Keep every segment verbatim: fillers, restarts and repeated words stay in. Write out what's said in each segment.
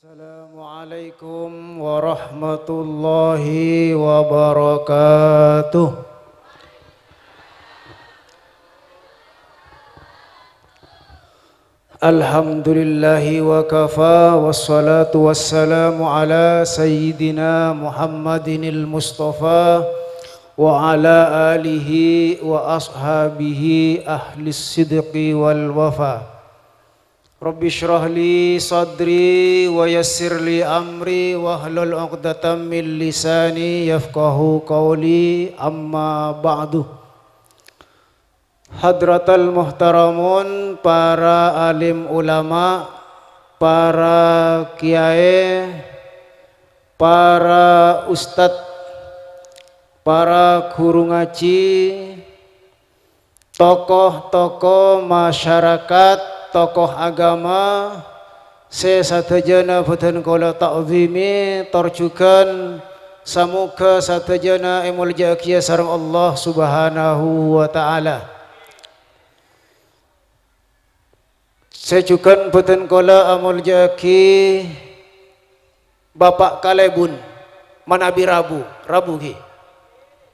Assalamualaikum warahmatullahi wabarakatuh. Alhamdulillahi wa kafa, wassalatu wassalamu ala sayyidina Muhammadinil Mustafa wa ala alihi wa ashabihi ahlis sidqi wal wafa. Rabbi shrah li sadri wa yassir li amri wahlul 'uqdatam min lisani yafqahu qawli, amma ba'du. Hadratal muhtaramun, para alim ulama, para kiyaè, para ustad, para ghuru ngajhi, tokoh-tokoh masyarakat, tokoh agama, sè sadhâjâna bhâdhân kaulâ ta'zimi, tor jhughân samoghâ sadhâjâna èmoljâ'âghiyâ sareng Allah Subhanahu wa Ta'ala. Sè jhughân bhâdhân kaulâ amoljâ'âghi Bapa' Kalèbun, manabi rabu, rabu ghi.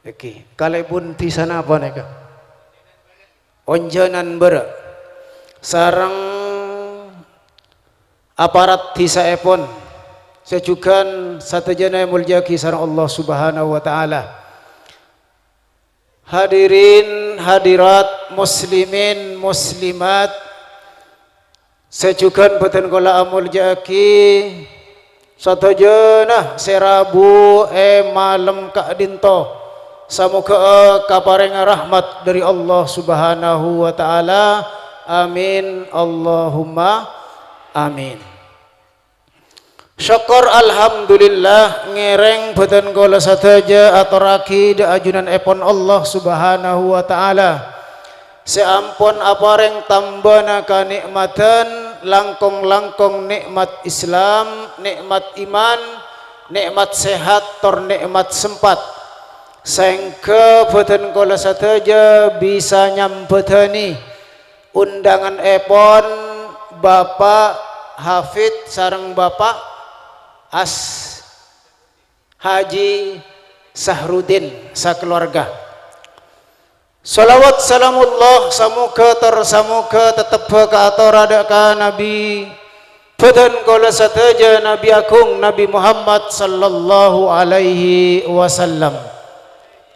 Èngghi, Kalèbun dhisa napa nèka? Onjhânan bârâ'. Sareng aparat dhisaèpon, sè jhughân sadhâjâna èmoljâ'âghi sareng Allah Subhanahu wa Ta'ala. Hadirin hadirat, muslimin muslimat, sè jhughân bhâdhân kaulâ amoljâ'âghi, sadhâjâna sè rabu è malem ka'dinto, samoghâ'â kaparèngnga rahmat dhâri Allah Subhanahu wa Ta'ala. Amin, Allahumma amin. Sokkor, alhamdulillah, ngèrèng bhâdhân kaulâ sadhâjâ atorraghi dhâ' ajunanèpon Allah Subhanahu wa Ta'ala, sè ampon aparèng tambâna kanè'madhân, langkong-langkong nè'mat Islam, nè'mat iman, nè'mat sehat, tor nè'mat sempat, sèngghâ bhâdhân kaulâ sadhâjâ bisa nyambhâdhâni ondhânganèpon Bapa' Hafid sareng Bapa' As-, Haji Sahrudin sakaluarga. Shalawat salamullah samoghâ tor samoghâ tetebbhâ kaatora dhâ' ka Nabi bhâdhân kaulâ sadhâjâ, Nabi Agung Nabi Muhammad sallallahu alaihi wasallam.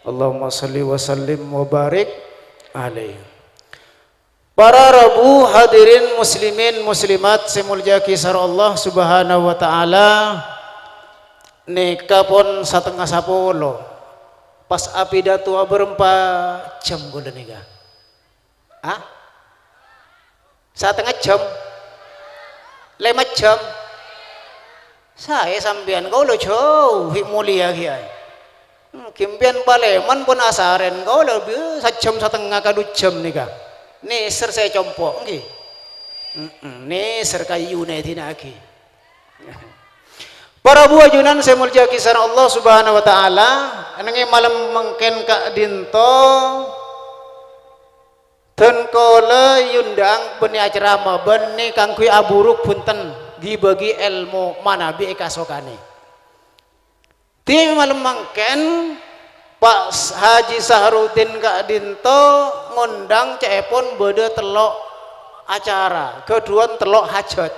Allahumma shalli wa sallim wa barik alaihi. Para rabu, hadirin muslimin muslimat sè èmoljâ'âghi sareng Allah Subhanahu wa Ta'ala, nèka pon satengnga sapolo. Pas apidato abârâmpa jhâm kaulâ nèka. Ah? Satengnga jhâm? Lèma jhâm? Saè sampèyan, kaulâ jhâu, ghi' molèya kèya. Hmm, ghi' sampèyan palèman pon asarèn, kaulâ bi-, sajhâm satengnga ka du jhâm nèka. Nèser sè compo', èngghi. Mm-mm, nèser kayyuna èdina'aghi. Para bu ajunan sè èmoljâ'âghi sareng Allah Subhanahu wa Ta'ala, ènengngè malem mangkèn ka'dinto, dhân kaulâ èondhâng bânnè acarama, bânnè kaangghuy aburuk bhunten, ghi-bâghi èlmo manabi èkasokanè. Dhi malem mangkèn, Pa' Haji Sahrudin ka'dinto ngondhâng ca'èpon bâdâ tello' acara, ghâdhuwân tello' hajhât.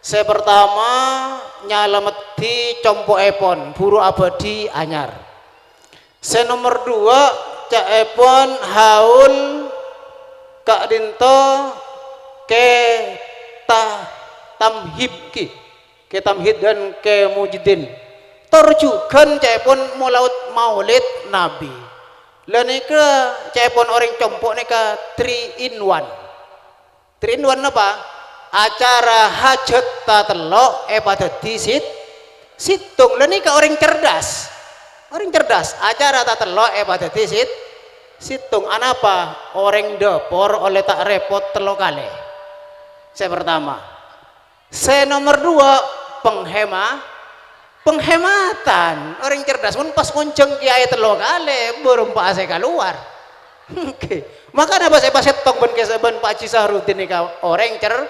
Sè partama, nyalameddhi compo'èpon, buru abâdhi anyar. Sè nomer duwâ', ca'èpon haul ka'dinto Kè Ta-, Tamhid ghi, Kè Tamhid dan Kè Mujdin. Tor jhughân ca'èpon molaot Maulid Nabi. La nèka ca'èpon orèng compo' nèka three in one. Three in one napa? Acara hajhât tatello' èpadhâddhi sit-, sèttong. La nèka orèng cerdas. Orèng cerdas. Acara tatello' èpadhâddhi sit-, sèttong. Anapa? Orèng dâpor ollè ta' rèpot tello kalè. Sè partama. Sè nomer duwâ', penghema-, penghematan. Orèng cerdas mon pas ngonjhâng kèyaè tello kalè, bârâmpa sè kalowar. Oke. Makana pas èpasèttong bân kè-, bân Pa' Haji Sahrudin nèka orèng cer-,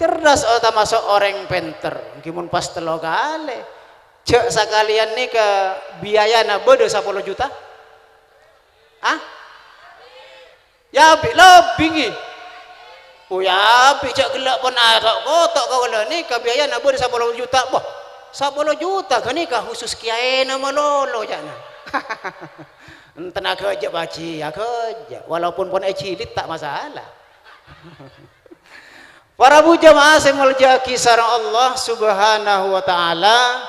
Cerdas, oh, tamaso' orèng pènter. Ènggi mon pas tello kalè. Jhâ' sakalèyan nèka biayana bâdâ sapolo juta? Ah? Ya, bi-, lebbi, ngghi. Oh, ya, bi-, jhâ' ghellâ' pon ato'-koto' kaulâ nèka biayana bâdâ sapolo juta. Wah, sapolo juta ghânèka khusus kiyaèna malolo, ca'na. Enten aghâjâ', Pak Haji, aghâjâ'. Walaupun pon èjilid ta' masalah. Para bu jamaah sè èmoljâ'aghi sareng Allah Subhanahu wa Ta'ala,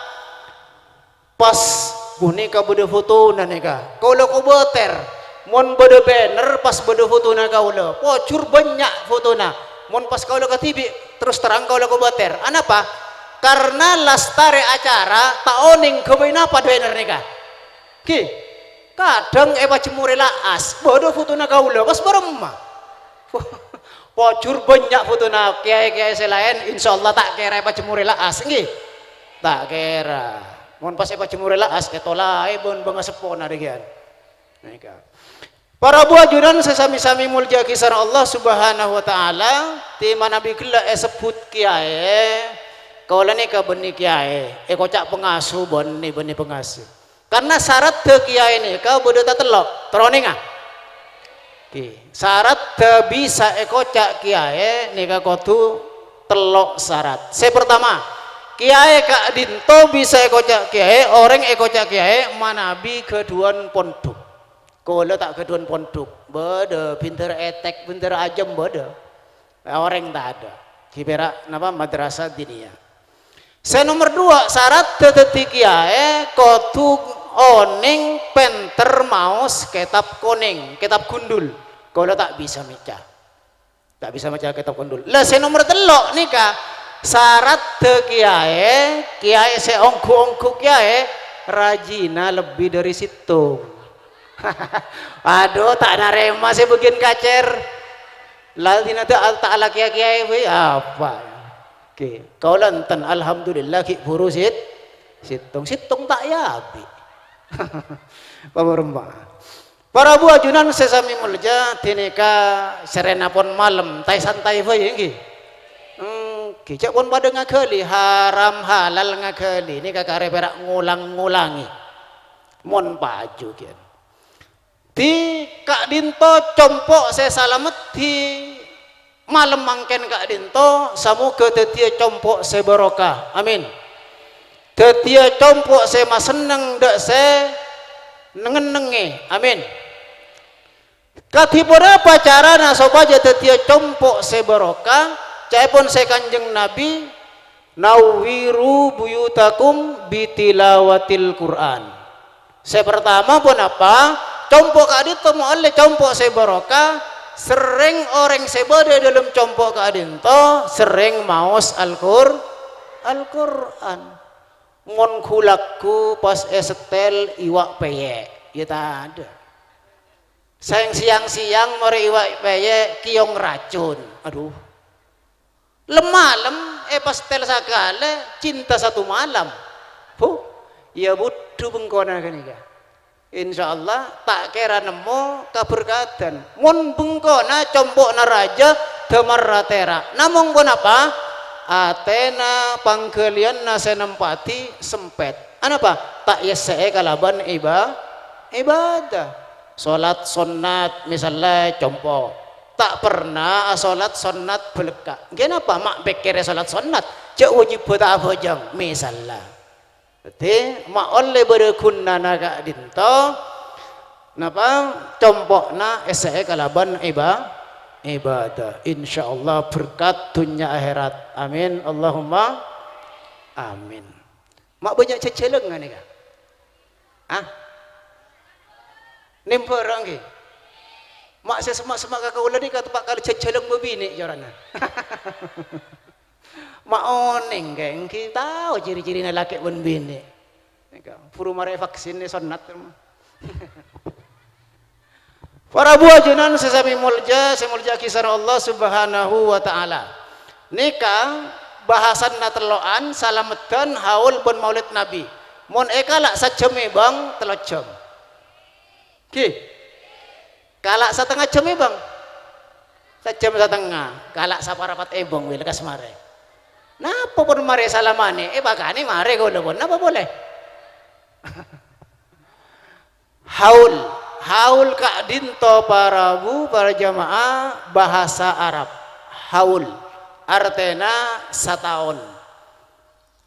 pas ghânèka bâdâ fotona nèka. Kaulâ kobâtèr, mon bâdâ bannèr pas bâdâ fotona kaulâ. Pojhur bânnya' fotona. Mon pas kaulâ kadhibi', terus terang kaulâ kobâtèr. Anapa? Karna lastarè acara ta' onèng ghâbây napa bannèr nèka. Ghi, kadhâng èpajemmorè la'as, bâdâ fotona kaulâ, pas bârâmma. Pojhur bânnya' fotona kiyaè-kiyaè sè laèn, insyaallah ta' kèra èpajemmorè la'as, ngghi? Ta' kèra. Mon pas èpajemmorè la'as, ètolaè bân bângaseppona rèyan. Nèka. Para bu ajunan sè sami-sami èmoljâ'aghi sareng Allah Subhanahu wa Ta'ala, tè manabi ghellâ' èsebbhut kiyaè, kaulâ nèka bânnè kiyaè, èkoca' pangasuh bânnè, bânnè pangasuh. Karna saraddhâ kiyaè nèka bâdâ tatello'. Terro onènga? Oke. Saraddhâ bisa èkoca' kiyaè nèka kodhu tello' sarat. Sè partama, kiyaè ka'dinto bisa èkoca' kiyaè, orèng èkoca' kiyaè manabi ghâdhuwân pondhuk. Kaulâ ta' ghâdhuwân pondhuk. Bâdâ, bhindhâr ètèk, bhindhâr ajâm bâdâ. Orèng tadâ'. Ghi pèra' napa madrasah diniyah. Sè nomer duwâ', saraddhâ dhâddhi kiyaè kodhu onèng pènter maos kètab konèng, kètab gundul. Kaulâ ta' bisa maca. Ta' bisa maca kètab gundul. Lah sè nomer tello' nèka saraddhâ kiyaè, kiyaè sè ongghu-ongghu kiyaè rajina lebbi dâri sèttong. Adu, ta' narèma sè bâgiyân kacèr. La dinah ta', ta' alakèya kiyaè bhâi, apa? Oke, kaulâ enten, alhamdulillah, ghi' bhuru sit-, sèttong. Sèttong ta' èyabi. Paparemma. Para bu ajunan sè sami molja, dinèka sèrèna pon malem, taè-santaè bhâi, ènggi? Ènggi, jhâ' pon padâ ngaghâli, haram halal ngaghâli, nèka karè pèra' ngolang-ngolangè. Mon paju, ghi. Di ka'dinto compo' sè salameddhi malem mangkèn ka'dinto, samoghâ dhâddhiyâ compo' sè barokah. Amin. Dhâddhiyâ compo' sè masenneng dâ' sè neng-ennengngè. Amin. Kadhi ponapa carana sopajâ dhâddhiyâ compo' sè barokah? Ca'èpon sè Kanjeng Nabi, "Nawwiru buyutakum bitilawatil Qur'an." Sè partama ponapa? Compo' ka'dinto mo'ollè compo' sè barokah, serrèng orèng sè bâdâ è dâlem compo' ka'dinto serrèng maos Al-Qur-, Al-Qur'an. Mon ghu-lagghu pas èsettèl iwa' pèyè', iyâ tadâ'. Sèng sèyang-sèyang marè iwa' pèyè' kèyong racun. Adu. Lem-malem èpastèl sakalè, cinta satu malam. Bu, iyâ budhu bengkona ghânèka. Insyaallah, ta' kèra nemmo kaberkadhân. Mon bengkona compo'na rajâ, dâmar atèra. Namong ponapa? Atèna, pangghâliyânna sè nèmpa'aghi sempèt. Anapa? Ta' èyessè'è kalabân iba-, ibadah. Solat sonnat, misalla, compo'. Ta' perna asolat sonnat bâlâkka'. Ghi napa ma' pèkkèrè solat sonnat? Jhâ' wajibbhâ ta' abhâjâng, misalla. Dhâddhi, ma' ollè bâdâ ghunana ka'dinto, napa, compo'na èssè'è kalabân iba-, ibadah. Insyaallah berkat dhunnya akhèrat. Amin. Allahumma amin. Ma' bânnya' jhâjhâlângnga nèka? Ah? Nèmbhârâ ngghi? Ma' sè semma'-semma' ka kaulâ nèka teppa' kala jhâjhâlâng bâbinè' corana. Ma' onèng kaè ngghi tao ciri-cirina lakè' bân binè'. Nèka, buru marè vaksin nè sonnat. Para bu ajunan sè sami molja, sè molja'aghi sareng Allah Subhanahu wa Ta'ala. Nèka bahasanna tello'an, salameddhân, haul, bân maulid Nabi. Mon èkala' sajhâm èbâng, tello jhâm. Ghi? Kala' satengnga jhâm èbâng? Sajhâm satengnga. Kala' saparapat èbâng, wi, lekkas marè. Napa pon marè salamanè? Èpakanè marè kaulâ pon. Napa polè? Haul. Haul ka'dinto para bu, para jamaah, bahasa Arab. Haul. Artèna sataon.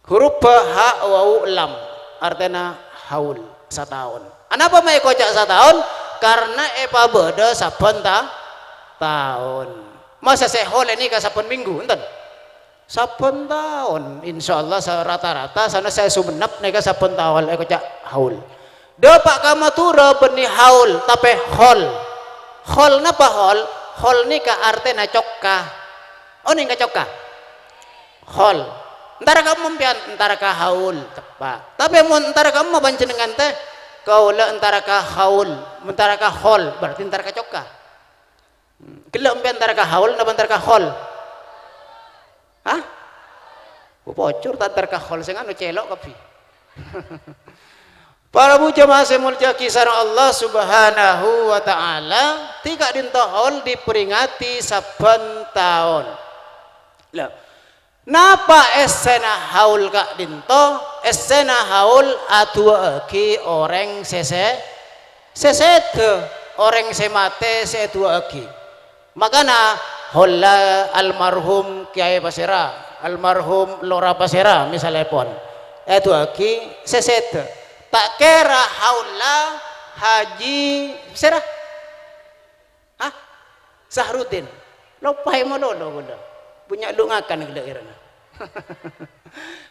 Huruf ba, ha, wau, lam. Artèna haul, sataon. Anapa ma' èkoca' sataon? Karna èpabâdâ sabbhân ta-, taon. Masa sè haul nèka sabbhân minggu? Enten. Sabbhân taon, insyaallah sa-, rata-rata sana saya Sumenep nèka sabbhân taon èkoca' haul. Dâpa' ka Madhurâ bânnè haul, tapè hol. Hol napa hol? Hol nèka artèna cokka. Onèng ka cokka? Hol. Entara ka'emma sampèyan, entara ka haul, teppa'. Tapè mon entara ka'emma panjhennengngan tè, kaulâ entara ka haul, entara ka hol, berarti entara ka cokka. Ghellâ' sampèyan entara ka haul napa entara ka hol? Hah? Oh, pocor ta' entara ka hol, sè nganu cèlo' kabbhi. Para bu jamaah sè èmoljâ'aghi sareng Allah Subhanahu wa Ta'ala, ti ka'dinto haul diperingati sabbhân taon. Lah, napa èssèna haul ka'dinto? Èssèna haul adu'aaghi orèng sè sè-, sè sèdhâ, orèng sè matè sè èdu'aaghi. Makana holla almarhum Kyaè pasèra, almarhum Lora pasèra, misalèpon. Èdu'aaghi sè sèdhâ. Ta' kèra holla Haji sèra? Hah? Sahrudin. Loppaè malolo kaulâ. Bânnya' lu ngakan ghellâ' èrana.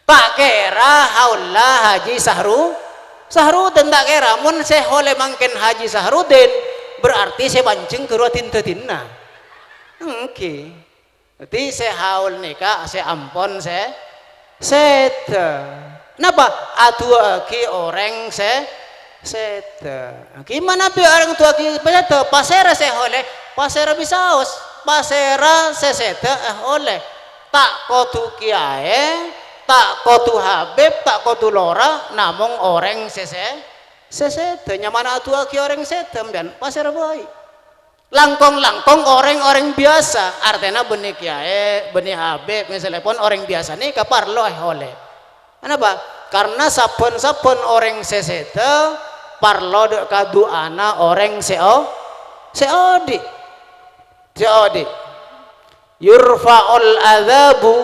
Ta' kèra holla Haji Sahru-, Sahrudin ta' kèra. Mon sè holè mangkèn Haji Sahrudin, berarti sè manjheng ghâruwa din-dâdinna. Èngghi. Dhâddhi sè haul nèka sè ampon sè sèdhâ. Napa? Adu'aaghi orèng sè sèdhâ. Gimana bi' orèng du'aaghi sè sèdhâ? Pasèra sè holè? Pasèra bisaos? Pasèra sè sèdhâ èholè. Ta' kodhu kyaè, ta' kodhu habib, ta' kodhu lora, namong orèng sè sè-, sè sèdhâ. Nyamana adu'aaghi orèng sèdhâ, sampèyan? Pasèra bhâi. Langkong-langkong orèng-orèng biyasa, artèna bânnè kyaè, bânnè habib, misalèpon orèng biyasa nèka parlo èholè. Anapa? Karna sabbhân-sabbhân orèng sè sèdhâ parlo dâ' ka du'ana orèng sè o-, sè odi'. Sè odi'. Yurfa'ul adzabu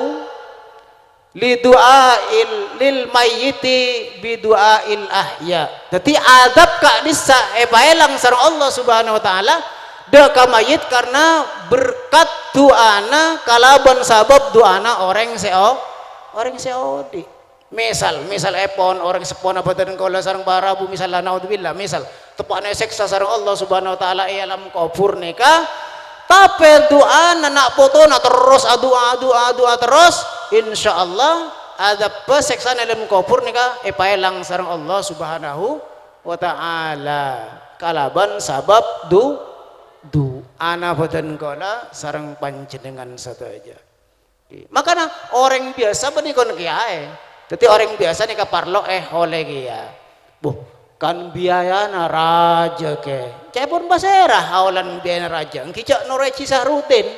li du'ail, lil mayyiti bi du'ail ahya. Dhâddhi, adzab ka'dissa' èpaèlang sareng Allah Subhanahu wa Ta'ala dâ' ka mayyit karna berkat du'ana kalabân sabâb du'ana orèng sè o-, orèng sè odi'. Misal, misalèpon orèng seppona bâdân kaulâ sareng para rabu, misal, la naudzubillah, misal, teppa'na èsèksa sareng Allah Subhanahu wa Ta'ala è alam kobhur nèka, tapè du'ana na' potona terros adu'a, adu'a, adu'a terros, insyaallah adzab sèksana è alam kobhur nèka èpaèlang sareng Allah Subhanahu wa Ta'ala kalabân sabâb du-, du'ana bâdân kaulâ sareng panjhennengngan sadhâjâ. Makana orèng biyasa bânnè kon kyaè. Dhâddhi orèng biyasa nèka parlo èholè kèya. Buh, kan biayana rajâ, Kè. Ca'èpon pasèra haolan biayana rajâ? Èngghi jhâ' noro' Haji Sahrudin.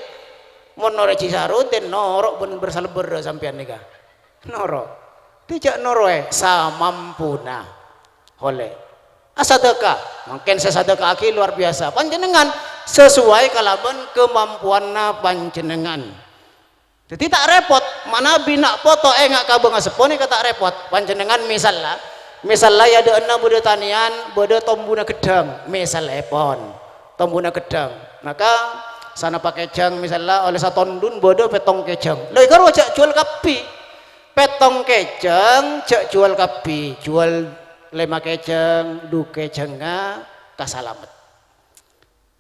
Mon noro' Haji Sahrudin, noro' bân bersalebbârrâ sampèyan nèka. Noro'. Ti jhâ' noro'è, samampuna. Holè. Asadâka. Mangkèn sè sadâka'aghi luar biasa. Panjhennengngan sesuai kalabân kamampuwanna panjhennengngan. Dhâddhi ta' rèpot, manabi na' poto enga' ka bângaseppona ka ta' rèpot. Panjhennengngan misalla, misalla è adâ'na bâdâ tanèyan, bâdâ tombuna ghedhâng, misallèpon. Tombuna ghedhâng. Maka sanapa kèjhâng misalla ollè satondun bâdâ pèttong kèjhâng. Lha, èghâruwa jhâ' juwâl kabbhi. Pèttong kèjhâng jhâ' juwâl kabbhi. Juwâl lèma kèjhâng, du kèjhângnga kasalamet.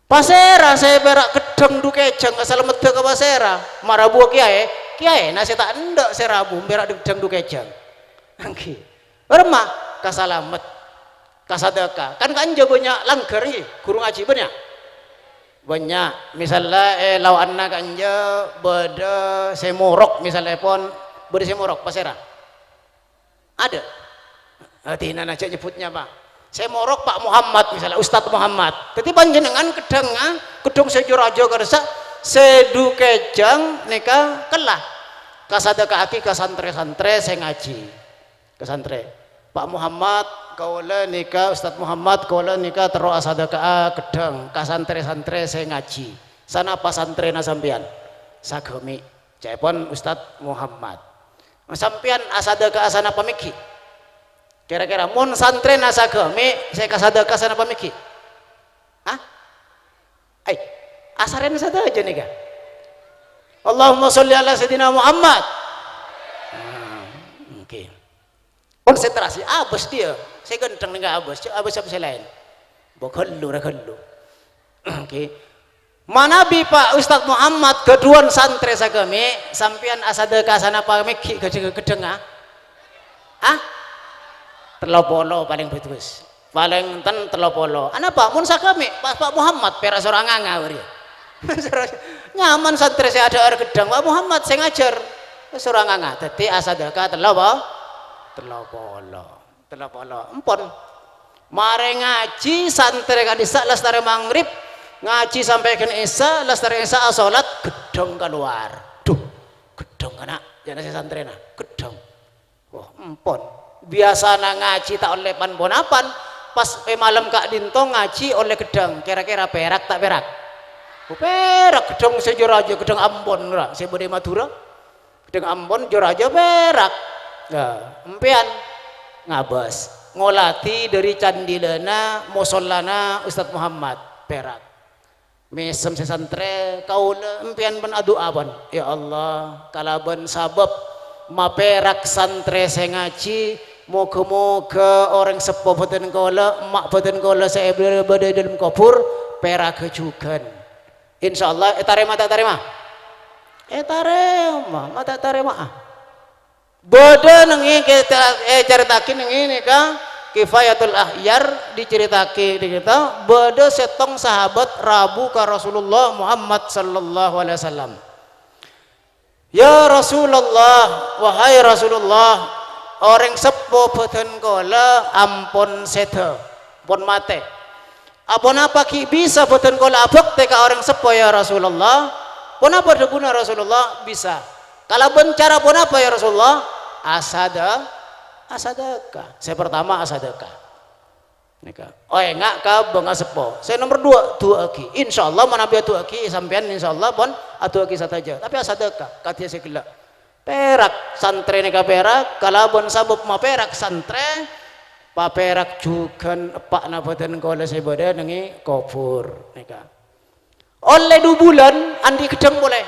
Pasèra sè pèra' ghedhâng du kèjhâng asalameddhâ ka pasèra? Mara buwâ kèyaè, kèyaèna sè ta' endâ' sè rabu pèra' ghedhâng du kèjhâng. Èngghi. Bârâmma? Kasalamet. Kasadâka. Kan ka'anja bânnya' langghâr, èngghi? Ghuru ngajhi bânnya'? Bânnya'. Misalla è laowanna ka'anja bâdâ sè morok, misallèpon bâdâ sè morok, pasèra? Ada. Eh, dinana jhâ' nyebbhut nyapa. Sè morok Pak Muhammad, misalnya Ustadz Muhammad. Dhâddhi panjhennengngan ghedhângnga, ghedhâng sè jhur-ajhur ka'dissa', sè du kèjhâng nèka kella. Kasadheka'aghi ka santrè-santrè sè ngajhi. Ka santrè. "Pak Muhammad, kaulâ nèka, Ustadz Muhammad, kaulâ nèka terro asadheka'a ghedhâng ka santrè-santrè sè ngajhi." "Sanapa santrèna sampèyan?" "Saghâmè'." Ca'èpon Ustadz Muhammad. "Sampèyan asadheka'a sanapa mèghi'?" Kèra-kèra mon santrèna saghâmè' sè kasadheka'a sanapa mèghi'? Hah? Ai, asarèn sadhâjâ nèka. Allahumma sholli ala Sayyidina Muhammad. Nah, oke. Konsentrasi, abâs dia. Sè ghântheng nèka abâs, abâs apa sè laèn? Bo ghâllu, ra ghâllu. Oke. Manabi Pak Ustadz Muhammad ghâdhuwân santrè saghâmè', sampèyan asadheka'a sanapa mèghi' ghâdhâng-, ghâdhângnga? Hah? Tello polo palèng bhâghus. Palèng enten tello polo. Anapa? Mon saghâmè', pas Pak Muhammad pèra' soro anganga bâriyâ. Nyaman santrè sè adhâ'âr ghedhâng, Pak Muhammad sè ngajhâr. Soro anganga. Dhâddhi asadheka'a tello po-, tello polo. Tello polo. Empon. Marè ngajhi santrè ka'dissa' lastarè maghrib, ngajhi sampè' ghân isya, lastarè isya asolat, ghedhâng kalowar. Duh, ghedhâng kana', jâna sè santrèna, ghedhâng. Wah, empon. Biyasana ngajhi ta' ollè pan-ponapan, pas è malem ka'dinto ngajhi ollè ghedhâng, kèra-kèra pèrak ta' pèrak? Oh, pèrak ghedhâng sè jâ-rajâ, ghedhâng Ambon ra, sè bâdâ è Madhurâ. Ghedhâng Ambon jâ-rajâ pèrak. Nah, empèyan ngabâs, ngolatè dâri candhilâna mosollana Ustadz Muhammad, pèrak. Mèsem sè santrè, kaulâ empèyan pon adu'a pon. Ya Allah, kalabân sabâb mapèrak santrè sè ngajhi, moghâ-moghâ orèng seppo bhâdhân kaulâ, emma' bhâdhân kaulâ sè è-, bâdâ è dâlem kobhur, pèraghâ jhughân. Insyaallah, ètarèma ta' tarèma? Ètarèma, ma' ta' tarèma'a. Bâdâ nèng è kita-, ècarèta'aghi nèng è nèka Kifayatul Akhyar, dicarèta'aghi di kita, bâdâ sèttong sahabat rabu ka Rasulullah Muhammad sallallahu alaihi wasallam. "Ya Rasulullah, wahai Rasulullah, orèng seppo bhâdhân kaulâ ampon sèdhâ, pon matè. Aponapa ghi' bisa bhâdhân kaulâ abhâktè ka orèng seppo, ya Rasulullah?" Ponapa dhâbuna Rasulullah? "Bisa. Kalabân cara ponapa, ya Rasulullah?" "Asadâ-, asadheka'a. Sè partama asadheka'a." Nèka. Oh, enga' ka bângaseppo. Sè nomer duwâ', du'aaghi. Insyaallah, manabi adu'aaghi, sampèyan insyaallah pon adu'aaghi sadhâjâ. Tapè asadheka'a, kadhi sè ghellâ'. Pèrak, santrè nèka pèrak, kalabân sabâb mapèrak santrè, papèrak jhughân eppa'na bhâdhân kaulâ sè bâdâ nèng è kobhur. Nèka. Ollè du bulân, andi' ghedhâng polè.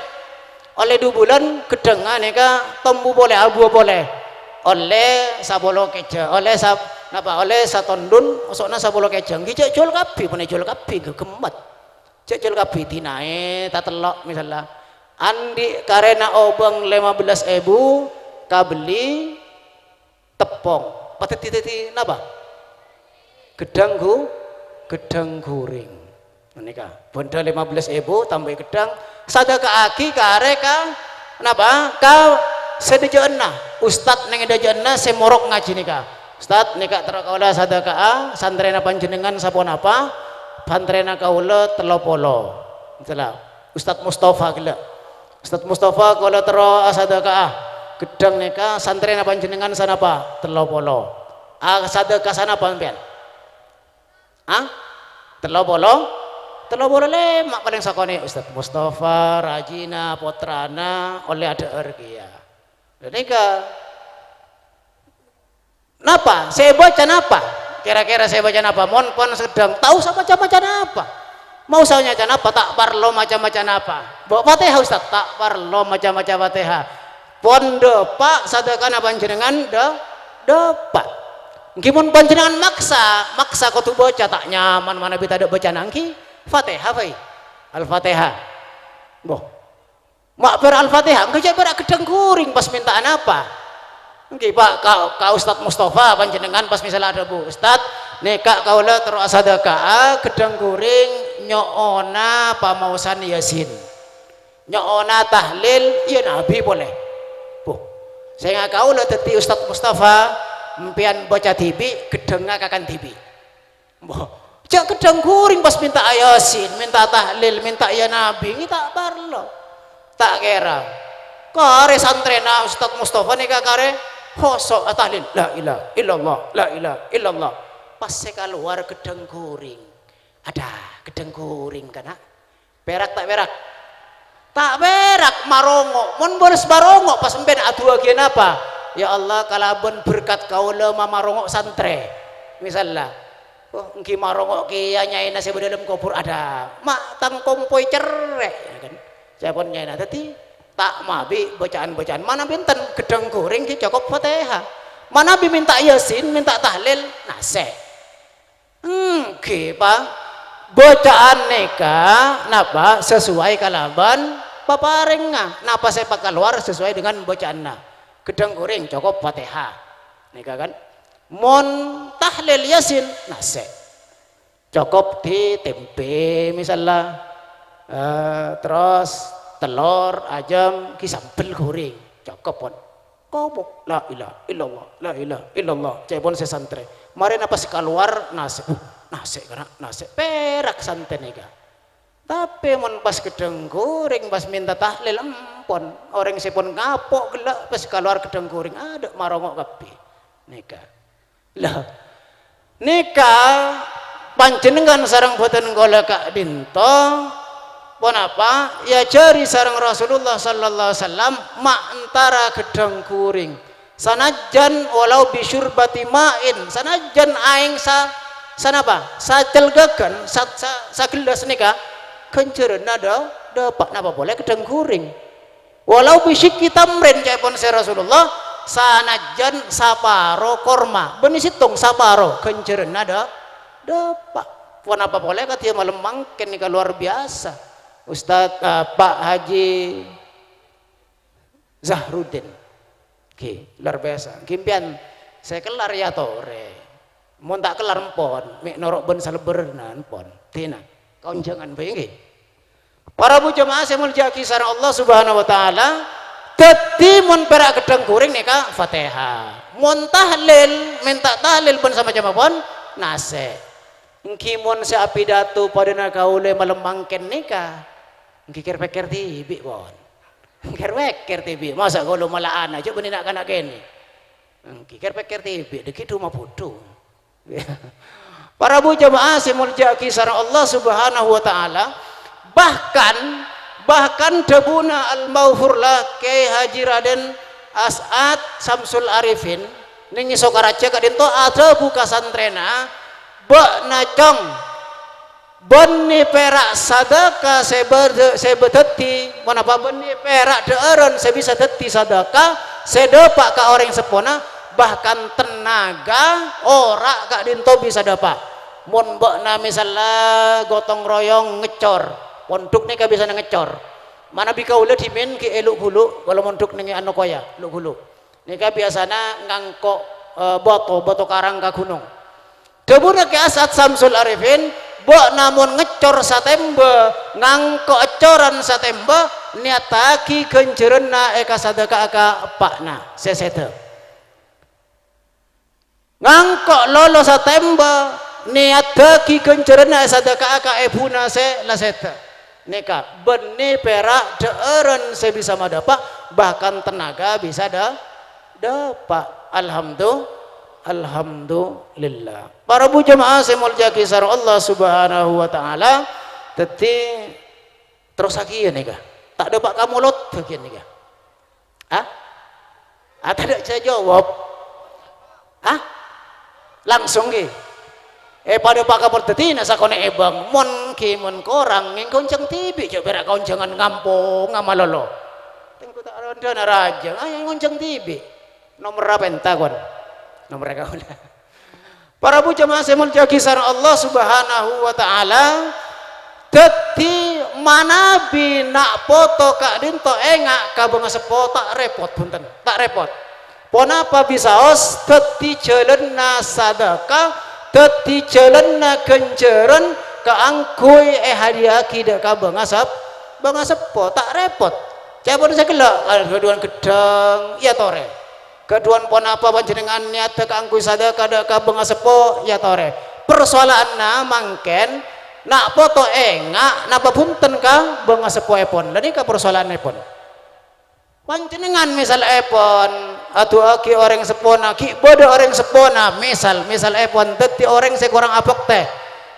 Ollè du bulân, ghedhângnga nèka tombu polè, abuwâ polè. Ollè sapolo kèjhâng, ollè sa-, napa, ollè satondhun, oso'na sapolo kèjhâng. Ghi' jhâ' jhuwâl kabbhi, mon èjhuwâl kabbhi, ghâ-, ghemmet. Jhâ' jhuwâl kabbhi, dinaè tatello', misalla. Andi' karèna obâng lèma bellâs èbu, kabelli, teppong. Padâddhi, dhâddhi napa? Ghedhâng ghu-, ghedhâng ghuring. Nèka, bhândhâ lèma bellâs èbu tambâi ghedhâng. Sadheka'aghi ka arè ka, napa? Ka sè dhâjâ'ânna. Ustad nèng dhâjâ'ânna sè morok ngajhi nèka. "Ustad, nèka terro kaulâ sadheka'a, santrèna panjhennengngan saponapa?" "Santrèna kaulâ tello polo." Itulah. Ustad Mustafa ghellâ'. "Ustad Mustafa, kaulâ terro asadheka'a. Ghedhâng nèka santrèna panjhennengngan sanapa?" "Tello polo." "Asadheka'a sanapa sampèyan?" "Ah? Tello polo?" "Tello polo lèma' palèng sakonè'." Ustad Mustafa, rajina, pottrana, ollè adhâ'âr kèya. Ghânèka. Napa? Sè èbâca napa? Kèra-kèra sè èbâca napa? Mon pon seddhâng, ta' osa maca-maca napa. Ma' osa maca napa, ta' parlo maca-maca napa. Bâ' Fatihah, Ustad, ta' parlo maca-maca Fatihah. Pon dâpa' sadhekana panjhennengngan dâ-, dâpa'. Ènggi mon panjhennengngan maksa, maksa kodhu bâca, ta' nyaman manabi tadâ' bâcana, ènggi Fatihah bhâi. Al-Fatihah. Boh. Ma' pèra' Al-Fatihah, ènggi jhâ' pèra' ghedhâng ghuring pas mènta'a napa? Ènggi, Pa', ka, ka Ustad Mustafa panjhennengngan pas misal adhâbu, "Ustad, nèka kaulâ terro asadheka'a ghedhâng ghuring nyo'ona pamaosan Yasin. Nyo'ona tahlil, iyâ Nabi polè." Boh, sènga' kaulâ dhâddhi Ustad Mustafa, empèyan bâca dhibi', ghedhângnga kakan dhibi'. Mbah, jhâ' ghedhâng ghuring pas mènta'a Yasin, mènta'a tahlil, mènta'a iyâ Nabi, ènggi ta' parlo. Ta' kèra. Karè santrèna Ustadz Mustafa nèka karè hoso' atahlil, "La ilaha illallah, la ilaha illallah." Pas sè kalowar ghedhâng ghuring. Adâ, ghedhâng ghuring, kana'. Pèrak ta' pèrak? Ta' pèrak, marongo'. Mon bârâs marongo', pas empèyan adu'âaghi napa? "Ya Allah, kalabân berkat kaulâ mamarongo' santrè." Misalla. Oh, èngghi marongo' kèya nyaèna sè bâdâ dâlem kobhur, adâ. Ma' tang kompoy cerrè', ya kan? Ca'èpon nyaèna. Dhâddhi, ta' mabi bacaan-bacaan. Manabi enten, ghedhâng ghuring ghi' cokop Fatihah. Manabi mènta Yasin, mènta tahlil, nasè'. Èngghi, Pa'. Bacaan nèka napa sesuai kalabân paparèngnga. Napa sè pakalowar sesuai dengan bacaanna. Ghedhâng ghuring cokop Fatihah. Nèka kan. Mon tahlil Yasin, nasè'. Cokop di tempe misalla. Eh, terros tellor, ajâm, ghi sambel ghuring. Cokop, pon. Komo, "La ilaha illallah, la ilaha illallah." Ca'èpon sè santrè. Marèna pas kalowar, nasè'. Uh, nasè', kana', nasè'. Pèrak santrè nèka. Tapè mon pas ghedhâng ghuring, pas mènta tahlil, empon. Orèng sè pon ngapo' ghellâ' pas kalowar ghedhâng ghuring, adâ' marongo' kabbhi. Nèka. Lah, nèka panjhennengngan sareng bhâdhân kaulâ ka'dinto, ponapa, èajhâri sareng Rasulullah sallallahu alaihi wasallam ma' entara ghedhâng ghuring. Sanajjân walau bisyurbati ma'in, sanajjân aèng sa-, sanapa? Sacèlgâghân, sa-, sa-, sagellâs nèka, ghânjhârânna dâ-, dâpa', napa polè ghedhâng ghuring. Walau bisyikki tamrin, ca'èpon sè Rasulullah, sanajjân saparo korma, bânnè sèttong saparo, ghânjhârânna dâ-, dâpa'. Ponapa polè kadhi malem mangkèn nèka luar biasa. Ustadz, eh, Pak Haji Zahruddin. Ghi, luar biasa. Ghi, empèyan sè kellar èyatorè. Mon ta' kellar empon, mè' noro' bân salèbârânna empon. Dina, kaonjhângan bhâi, ghi. Para bu jamaah sè èmoljâ'aghi sareng Allah Subhanahu wa Ta'ala, dhâddhi mon pèra' ghedhâng ghuring nèka Fatihah. Mon tahlil, mènta tahlil bân samacem apa pon, nasè'. Èngghi mon sè apidato padâna kaulâ malem mangkèn nèka, èngghi kèr-pèkkèr dhibi', pon. Kèr-pèkkèr dhibi', masa' kaulâ mala'ana, jhâ' bânnè na'-kana' kènè'. Èngghi kèr-pèkkèr dhibi', dhâggi' dhuma budhu. Para bu jamaah sè èmoljâ'aghi sareng Allah Subhanahu wa Ta'ala, bahkan, bahkan dhâbuna Al-Maghfurlah Kyai Haji Raden As'ad Samsul Arifin, nèng è Sokaraja ka'dinto adhâbu ka santrèna, "Bâ'na, Cong, bânnè pèra' sadâka sè bâdâ-, sè bâdâddhi, ponapa bânnè pèra' dhâ'ârân sè bisa dhâddhi sadâka sè dâpa' ka orèng seppona, bahkan tenaga ora' ka'dinto bisa dâpa'. Mon bâ'na misalla gotong royong ngèccor, pondhuk nèka bisana ngèccor. Manabi kaulâ dhimèn ghi' è Lu'-Ghulu', kaulâ mondhuk nèng è Anokoya, Lu'-Ghulu'. Nèka biyasana ngangko', eh, bâto, bâto karang ka ghunong." Dhâbuna Kyai As'ad Samsul Arifin, "Bâ'na mon ngèccor satèmba, ngangko' èccoran satèmba, niyattaghi ghânjhârânna èkasadâka'a ka eppa'na sè sèdhâ. Ngangko' lolo satèmba, niyattaghi ghânjhârânna èsadâka'a ka ebhuna sè la sèdhâ." Nèka, bânnè pèra' dhâ'ârân sè bisa madâpa', bahkan tenaga bisa dâ-, dâpa'. Alhamdu-, alhamdulillah. Para bu jamaah sè èmoljâ'aghi sareng Allah Subhanahu wa Ta'ala, dhâddhi terrossaghi nèka. Ta' dâpa' ka molod bâgiyân nèka. Hah? Ah, tadâ' sè jawab. Hah? Langsung ghi. Eh, padâ pakabbhi dhâddhina sakonè' èbâng. Mon ghi mon korang, ngèng konjhâng dhibi', jhâ' pèra' konjhângan ngamponga malolo. Tèngko ta' randhâna rajâ, ayo ngonjhâng dhibi'. Nomerra pènta, kon. Nomerra kaulâ. Para bu jamaah sè èmoljâ'aghi sareng Allah Subhanahu wa Ta'ala, dhâddhi manabi na' poto ka'dinto ènga' ka bângaseppo ta' rèpot, bhunten, ta' rèpot. Ponapa bisaos dhâddhi jhâlânna sadâka, dhâddhi jhâlânna ghânjhârân kaangghuy èhadiyâ'aghi dâ' ka bângasep-, bângaseppo, ta' rèpot. Ca'èpon sè ghellâ', ghâdhuwân ghedhâng, èyatorè. Ghâdhuwân ponapa panjhennengngan niyaddhâ kaangghuy sadâka dâ' ka bângaseppo, èyatorè. Parsoalanna mangkèn, na' poto ènga' napa bhunten ka bângaseppoèpon. La nèka parsoalannèpon. Panjhennengngan misalèpon adu'aaghi orèng seppona, ghi' bâdâ orèng seppona, misal, misalèpon dhâddhi orèng sè korang abhâktè.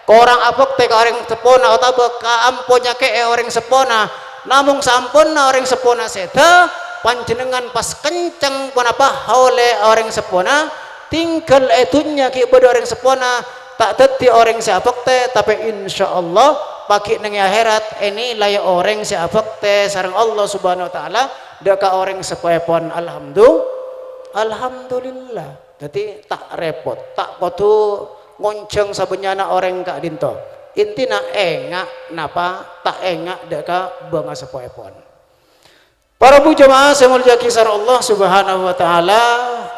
Korang abhâktè ka orèng seppona otabâ kaampon nyakè'è orèng seppona. Namong saamponna orèng seppona sèdhâ, panjhennengngan pas kenceng ponapa haulè orèng seppona, tinggal è dhunnya ghi' bâdâ orèng seppona, ta' dhâddhi orèng sè abhâktè, tapè insyaallah paghi' neng è akhèrat ènilai orèng sè abhâktè sareng Allah Subhanahu wa Ta'ala, dâ' ka orèng seppoèpon. Alhamdu-, alhamdulillah. Dhâddhi ta' rèpot, ta' kodhu ngonjhâng sabânnya'na orèng ka'dinto. Intina enga' napa ta' enga' dâ' ka bângaseppoèpon. Para bu jamaah sè molja'aghi sareng Allah Subhanahu wa Ta'ala,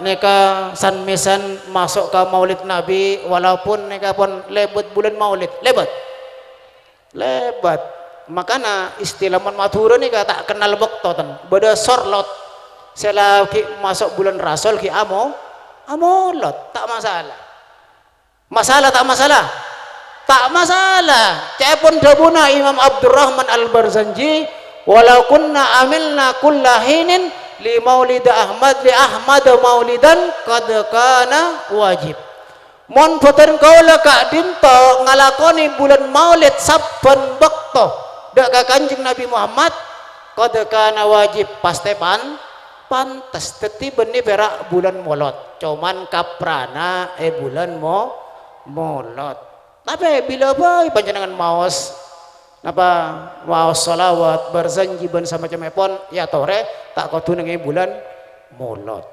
nèka san-mèsan maso' ka Maulid Nabi, walaupun nèka pon lèbât bulân Maulid. Lèbât? Lèbât. Makana istilah mon Madhurâ nèka ta' kennal bâkto, ten. Bâdâ sorlot. Sè la ghi' maso' bulân Rasol ghi' amo-, amolot, ta' masalah. Masalah ta' masalah? Ta' masalah. Ca'èpon dhâbuna Imam Abdurrahman Al-Barzanji, "Walau kunna amilna kulla hinin li maulida Ahmad, li Ahmad maulidan qad kana wajib." Mon bhâdhân kaulâ ka'dinto ngalakonè bulân Maulid sabbhân bâkto dâ' ka Kanjeng Nabi Muhammad, qad kana wajib, pastè pan-, pantes. Dhâddhi bânnè pèra' bulân Molot, coma kaprana è bulân Mo-, Molot. Tapè bilâ bhâi panjhennengngan maos, napa, maos shalawat, barzanji bân samacemmèpon, èyatorè ta' kodhu neng è bulân Molot.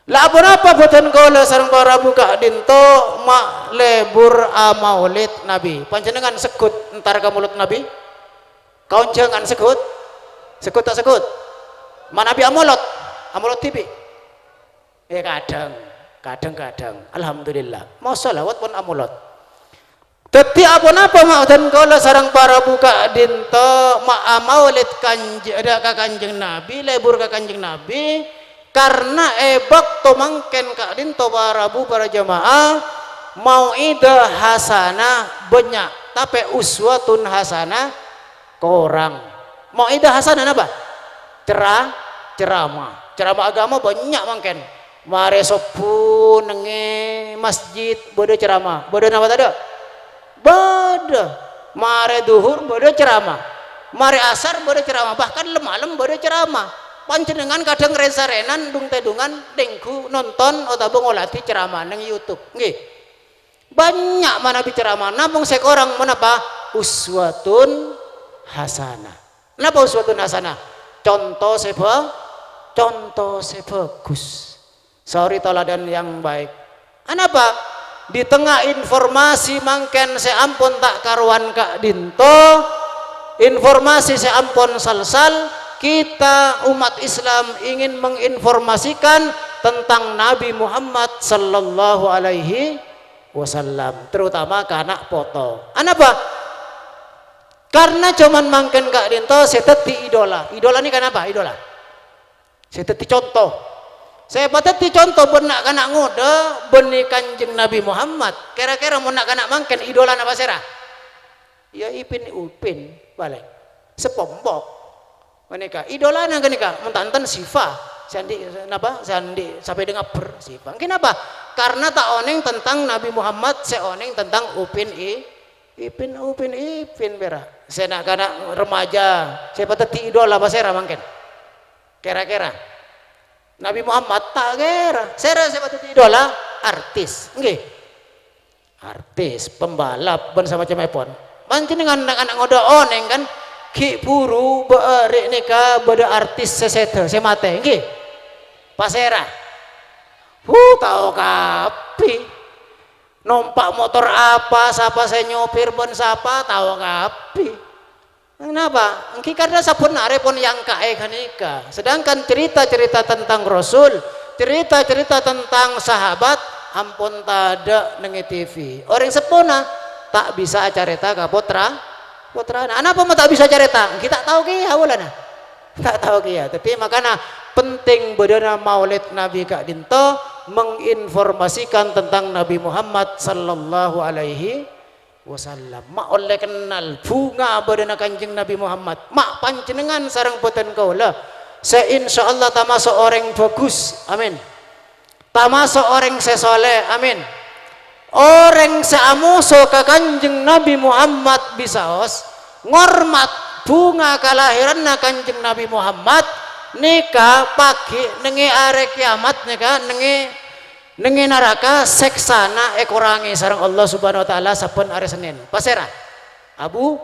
La ponapa bhâdhân kaulâ sareng para bu ka'dinto ma' lebur amaolid Nabi? Panjhennengngan segghut entar ka molod Nabi? Kaonjhângan segghut? Segghut ta' segghut? Manabi amolod? Amolod dhibi'? Eh, kadhâng, kadhâng-kadhâng. Alhamdulillah. Maos shalawat pon amolod. Dhâddhi, aponapa ma' bhâdhân kaulâ sareng para bu ka'dinto ma' amaolid Kanj-, dâ' ka Kanjeng Nabi, lebur ka Kanjeng Nabi? Karna è bâkto mangkèn ka'dinto para bu, para jamaah, mau'idhah hasanah bânnya', tapè uswatun hasanah korang. Mau'idhah hasanah napa? Cera-, ceramah. Ceramah agama bânnya' mangkèn. Marè sobbhu neng è masjid bâdâ ceramah. Bâdâ napa tadâ'? Bâdâ. Marè dhuhur bâdâ ceramah. Marè asar bâdâ ceramah. Bahkan lem-malem bâdâ ceramah. Panjhennengngan kadhâng rèn-sarènan, dung-tèdungan, denggu nonton otabâ ngoladhi ceramah neng YouTube. Ngghi. Bânnya' manabi ceramah, namong sè korang manapa? Uswatun hasanah. Napa uswatun hasanah? Conto sè bhâ-, conto sè bhâghus. Suri toladan yang baik. Anapa? Di tengah informasi mangkèn sè ampon ta' karowan ka'dinto, informasi sè ampon sal-sal, kita umat Islam ingin menginformasikan tentang Nabi Muhammad sallallahu alaihi wasallam, terutama ka ana' poto. Anapa? Karna coma mangkèn ka'dinto sè dhâddhi idola. Idola nèka napa? Idola. Sè dhâddhi conto. Sè èpadhâddhi conto bân na'-kana' ngodâ bânnè Kanjeng Nabi Muhammad. Kèra-kèra mon na'-kana' mangkèn idolana pasèra? Ya, Ipin Upin, palèng. Sepompok. Ghânèka, idolana ghânèka, mon ta' enten Syifa. Sè andi', napa? Sè andi' sapèda ngabbher, Syifa. Ènggi napa? Karna ta' onèng tentang Nabi Muhammad, sè onèng tentang Upin I-, Ipin, Upin Ipin pèra'. Sè na'-kana' remaja, sè èpadhâddhi idola pasèra mangkèn? Kèra-kèra. Nabi Muhammad? Ta' kèra. Sèra sè èpadhâddhi idola? Artis. Ènggi. Artis, pembalap, bân samacemmèpon. Panjhennengngan na'-kana' ngodâ onèng, kan? Ghi' bhuru bâ-, rè' nèka bâdâ artis sè sèdhâ, sè matè, ènggi? Pasèra? Hu, tao kabbhi. Nompa' motor apa, sapa sè nyopir bân sapa, tao kabbhi. Napa? Ènggi karna sabbhân arè pon èangka'è ghânèka. Sedangkan cerita-cerita tentang Rasul, cerita-cerita tentang sahabat, ampon tadâ' neng è T V. Orèng seppona ta' bisa acarèta ka pottra-, pottrana. Anapa ma' ta' bisa carèta? Ènggi ta' tao kèya polana. Ta' tao kèya. Dhâddhi, makana penting bâdâna Maulid Nabi ka'dinto menginformasikan tentang Nabi Muhammad sallallahu alaihi wasallam. Ma' ollè kennal bhunga bâdâna Kanjeng Nabi Muhammad. Ma' panjhennengngan sareng bhâdhân kaulâ sè insyaallah tamaso' orèng bhâghus. Amin. Tamaso' orèng sè soleh. Amin. Orèng sè amoso ka Kanjeng Nabi Muhammad bisaos ngormat bhunga kalahiranna Kanjeng Nabi Muhammad nèka paghi' nèngè arè kiyamat nèka nèngè, nèngè naraka sèksana èkorangè sareng Allah Subhanahu wa Ta'ala sabbhân arè Sennèn. Pasèra? Abu?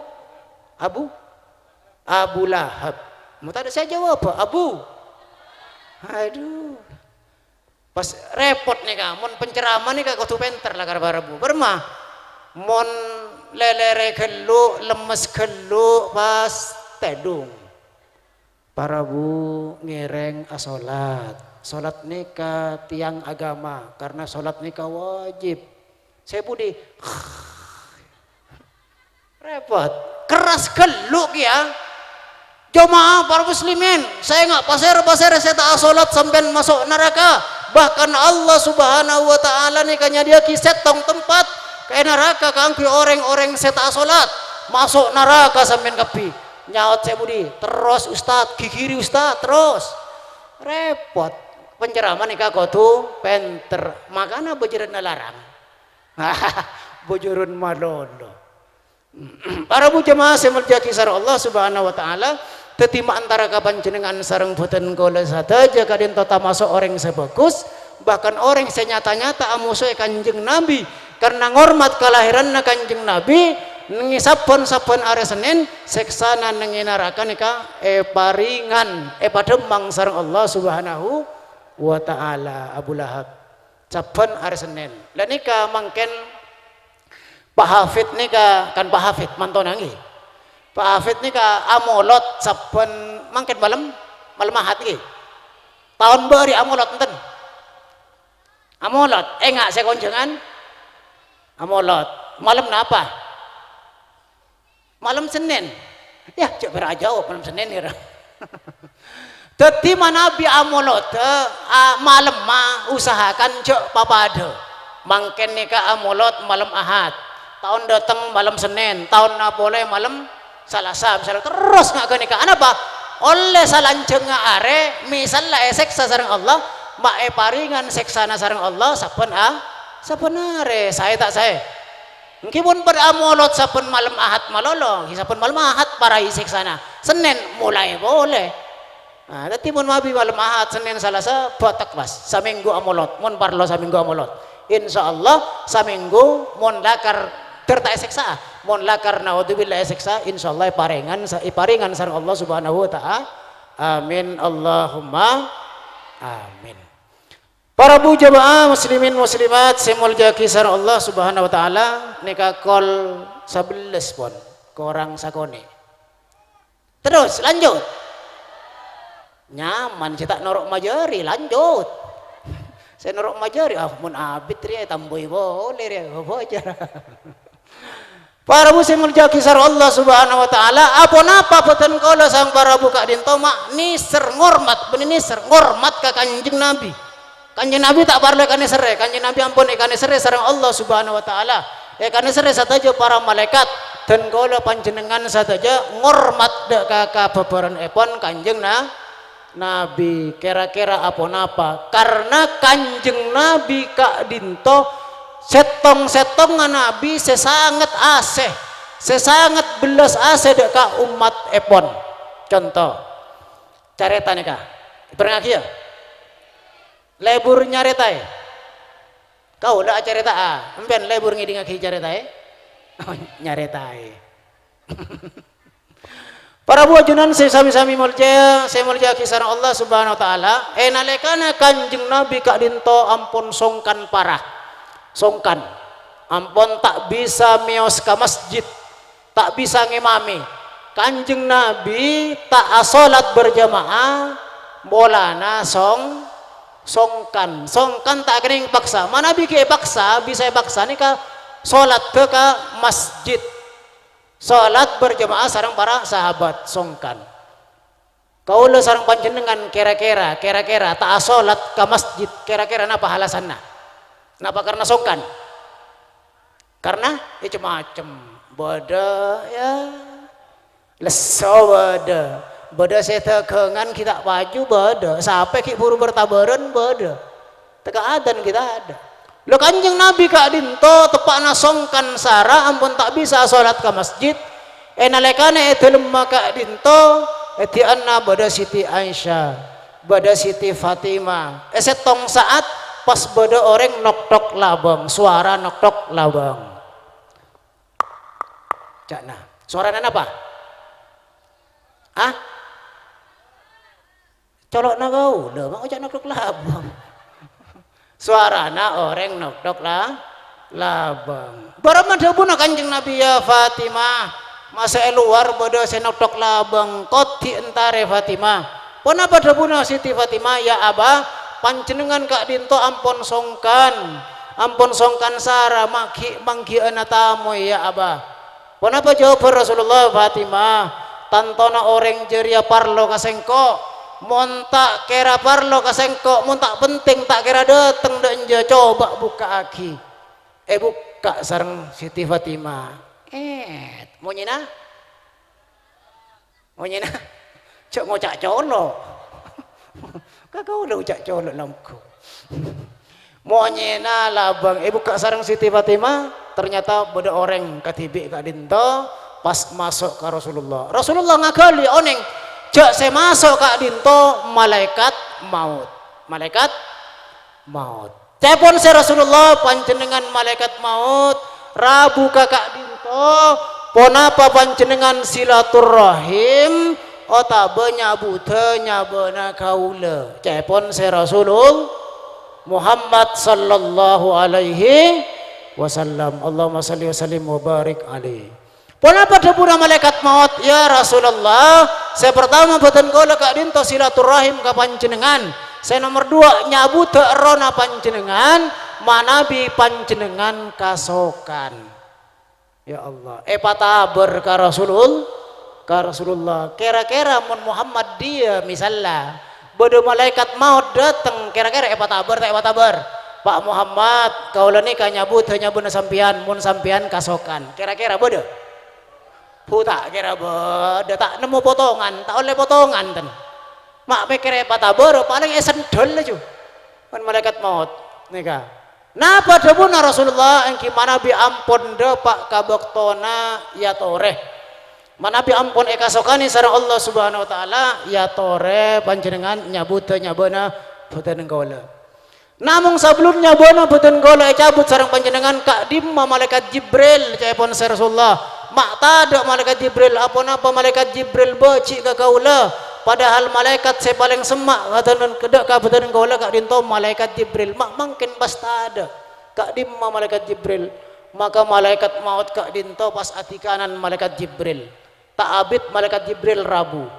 Abu? Abu Lahab. Mon tadâ' sè ajâwâbhâ, Abu. Adhu. Pas rèpot nèka, mon penceramah nèka kodhu pènter la kar para bu. Bârâmma? Mon lèlèrè ghâllu, lemmes ghâllu, pas tèdung. Para bu ngèrèng asolat. Solat nèka tiang agama, karena solat nèka wajib. Sè budi? Rèpot. Kerras ghâllu kèya. Jamaah para muslimin, saènga' pasèra-pasèra sè ta' asolat sampèyan maso' naraka. Bahkan Allah Subhanahu wa Ta'ala nèka nyadhiyâaghi sèttong tempat è naraka kaangghuy orèng-orèng sè ta' asolat. Maso' naraka sampèyan kabbhi. Nyaot sè budi, "Terros, Ustad, ghighiri, Ustad, terros." Rèpot. Penceramah nèka kodhu pènter. Makana bhâjârânna larang. Bhâjârân malolo. Para bu jamaah sè èmoljâ'âghi sareng Allah Subhanahu wa Ta'ala, dhâddhi ma' antara ka panjhennengngan sareng bhâdhân kaulâ sadhâjâ ka'dinto tamaso' orèng sè bhâghus, bahkan orèng sè nyata-nyata amosoè Kanjeng Nabi, karena ngormat kalahiranna Kanjeng Nabi, nèngè sabbhân-sabbhân arè Sennèn, sèksana nèngè naraka nèka èparèngan, èpadhâmmang sareng Allah Subhanahu wa Ta'ala. Abu Lahab, sabbhân arè Sennèn. La nèka mangkèn Pa' Hafid nèka, kan Pa' Hafid, mantona ngghi. Pa' Hafid nèka amolot sabbhân mangkèn malem, malem Ahad ngghi. Taon bâri' amolot enten? Amolot, enga' sè konjhângan? Amolot. Malem napa? Malem Sennèn. Yâ, jhâ' bârâ' ajâwâb malem Sennèn, yâ. Dhâddhi manabi amolodhâ, a, malemma usahakan jhâ' papadâ. Mangkèn nèka amolod malem Ahad. Taon dâteng malem Sennèn, taonna polè malem Salasa, misalnya terros nga' ghânèka. Anapa? Ollè salanjhângnga arè, misal la èsèksa sareng Allah, ma' èparèngan sèksana sareng Allah sabbhân a-, sabbhân arè. Saè ta' saè? Èngghi mon bâdâ amolod sabbhân malem Ahad malolo, èngghi sabbhân malem Ahad parai sèksana. Sennèn molaè polè. Nah, dhâddhi mon mabi malem Ahad, Sennèn, Salasa, bâtek, pas. Samènggu amolod. Mon parlo samènggu amolod. Insyaallah, samènggu mon lakar dâr ta' èsèksa. Mon lakar, naudzubillah, èsèksa, insyaallah èparèngan sa-, èparèngan sareng Allah Subhanahu wa Ta'ala. Amin. Allahumma amin. Para bu jamaah muslimin muslimat sè èmoljâ'âghi sareng Allah Subhanahu wa Ta'ala, nèka kol sabellâs pon, korang sakonè'. Terros, lanjut. Nyaman, sè ta' noro' majâri, lanjut. Sè noro' majâri, ah, mon abit rèya ètambâi polè rèya, bâbâjâr. Para bu sè èmoljâ'âghi sareng Allah Subhanahu wa Ta'ala, aponapa bhâdhân kaulâ sareng para bu ka'dinto ma' nèser, ngormat, bânnè nèser, ngormat ka Kanjeng Nabi. Kanjeng Nabi ta' parlo èkanèserrè, Kanjeng Nabi ampon èkanèserrè sareng Allah Subhanahu wa Ta'ala. Èkanèserrè sadhâjâ para malaèkat, dhân kaulâ panjhennengngan sadhâjâ ngormat dâ' ka kabhâbhârânèpon Kanjeng Na-, Nabi, kèra-kèra aponapa? Karna Kanjeng Nabi ka'dinto sèttong-sèttongnga nabi sè sanget asè, sè sanget bellas asè dâ' ka ommattèpon. Conto, carèta nèka. Èparèngngaghi, yâ? Lebur nyarètaè. Kaulâ acarèta'a, sampèyan lebur ngèdingngaghi carètaè. Oh, nyarètaè. Para bu ajunan sè sami-sami moljâ, sè èmoljâ'âghi sareng Allah Subhanahu wa Ta'ala, è nalèkana Kanjeng Nabi ka'dinto ampon songkan para. Songkan. Ampon ta' bisa mèyos ka masjid, ta' bisa ngimami. Kanjeng Nabi ta' asolat berjamaah, polana song-, songkan. Songkan ta' kennèng paksa. Manabi ghi' èpaksa, bisa èpaksa nèka solat ka masjid. Solat berjamaah sareng para sahabat, songkan. Kaulâ sareng panjhennengngan kèra-kèra, kèra-kèra ta' asolat ka masjid, kèra-kèra napa alasanna? Napa karna songkan? Karna, ya, cem-macem. Bâdâ, ya, lesso bâdâ. Bâdâ sè dâgângan ghi' ta' paju, bâdâ. Sapè ghi' buru bertabaran, bâdâ. Tèka adzan ghi' tadâ'. Lho, Kanjeng Nabi ka'dinto teppa'na songkan sara ampon ta' bisa asolat ka masjid. È nalèkana è dâlemma ka'dinto, è dhi'anna bâdâ Siti Aisyah, bâdâ Siti Fatimah. È sèttong sa'at pas bâdâ orèng noktok labâng, sowara noktok labâng. Ca'na, "Sowarana napa?" "Ah? Colo'na kaulâ, ma' oca' noktok labâng." Sowarana orèng noktok la-, labâng. Bârâmma dhâbuna Kanjeng Nabi, "Ya Fatimah, ma' sè è lowar bâdâ sè noktok labâng, kodhi' entarè Fatimah." Ponapa dhâbuna Siti Fatimah, "Ya Aba, panjhennengngan ka'dinto ampon songkan, ampon songkan sara, ma' ghi'-, mangghiyâna tamoy, ya Aba." Ponapa jâwâbhân Rasulullah, "Fatimah, tantona orèng jârèya parlo ka sèngko'. Mon ta' kèra parlo ka sèngko', mon ta' penting, ta' kèra dâteng dâ' enjâ', coba bukka'aghi." Èbukka' sareng Siti Fatimah. Èt, monyèna? Monyèna, jhâ' ngoca' colo'. Ka kaulâ oca' colo' langghung. Monyèna labâng èbukka' sareng Siti Fatimah, ternyata bâdâ orèng kadhibi' ka'dinto pas maso' ka Rasulullah. Rasulullah ngaghâli onèng, jhâ' sè maso' ka'dinto malaèkat maot. Malaèkat maot. Ca'èpon sè Rasulullah, "Panjhennengngan malaèkat maot, rabu ka ka'dinto, ponapa panjhennengngan silaturrahim otabâ nyabudhâ nyabâna kaulâ?" Ca'èpon sè Rasulul-, Muhammad sallallahu alaihi wasallam. Allahumma shalli wa sallim wa barik alaihi. Ponapa dhâbuna malaèkat maot, "Ya Rasulullah, sè partama bhâdhân kaulâ ka'dinto silaturrahim ka panjhennengngan. Sè nomer duwâ' nyabudhâ errohna panjhennengngan, manabi panjhennengngan kasokan." Ya Allah, èpatabâr ka Rasulul-, ka Rasulullah. Kèra-kèra mon Muhammad dhiyâ misalla, bâdâ malaèkat maot dâteng, kèra-kèra èpatabâr ta' èpatabâr? "Pa' Muhammad, kaulâ nèka nyabudhâ nyabâna sampèyan, mon sampèyan kasokan." Kèra-kèra bâdâ? Bu, ta' kèra bâdâ, ta' nemmo potongan, ta' ollè potongan ten. Ma' pèkkèr èpatabâr, palèng èsendhâl laju. Mon malaèkat maot, nèka. Napa dhâbuna Rasulullah? Èngghi manabi ampon dâpa' ka bâktona èyatorè. Manabi ampon èkasokanè sareng Allah Subhanahu wa Ta'ala, èyatorè panjhennengngan nyabudhâ nyabâna bhâdhân kaulâ. Namong sabellunna bâna bhâdhân kaulâ ècabut sareng panjhennengngan, ka'dimma malaèkat Jibril? Ca'èpon sè Rasulullah, "Ma' tadâ' malaèkat Jibril, aponapa malaèkat Jibril bâji' ka kaulâ? Padahal malaèkat sè palèng semma' ka bhâdhân, dâ' ka bhâdhân kaulâ ka'dinto malaèkat Jibril. Ma' mangkèn pas tadâ'. Ka'dimma malaèkat Jibril?" Maka malaèkat maot ka'dinto pas adhikanan malaèkat Jibril. Ta' abit malaèkat Jibril rabu.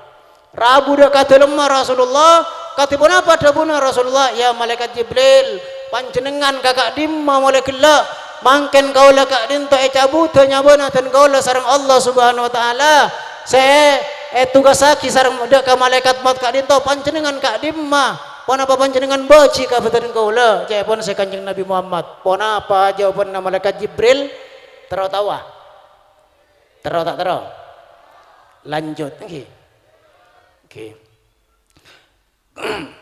Rabu dâ' ka dâlemma Rasulullah, kadhi ponapa dhâbuna Rasulullah, "Ya malaèkat Jibril, panjhennengngan ka ka'dimma molaè ghellâ'? Mangkèn kaulâ ka'dinto ècabudhâ nyabâna dân kaulâ sareng Allah Subhanahu wa Ta'ala. Sè ètugasaghi sareng dâ' ka malaèkat maot ka'dinto, panjhennengngan ka'dimma? Ponapa panjhennengngan bâji' ka bhâdhân kaulâ?" Ca'èpon sè Kanjeng Nabi Muhammad. Ponapa jawabanna malaèkat Jibril? Terro taowa? Terro ta' terro? Lanjut, èngghi. Èngghi.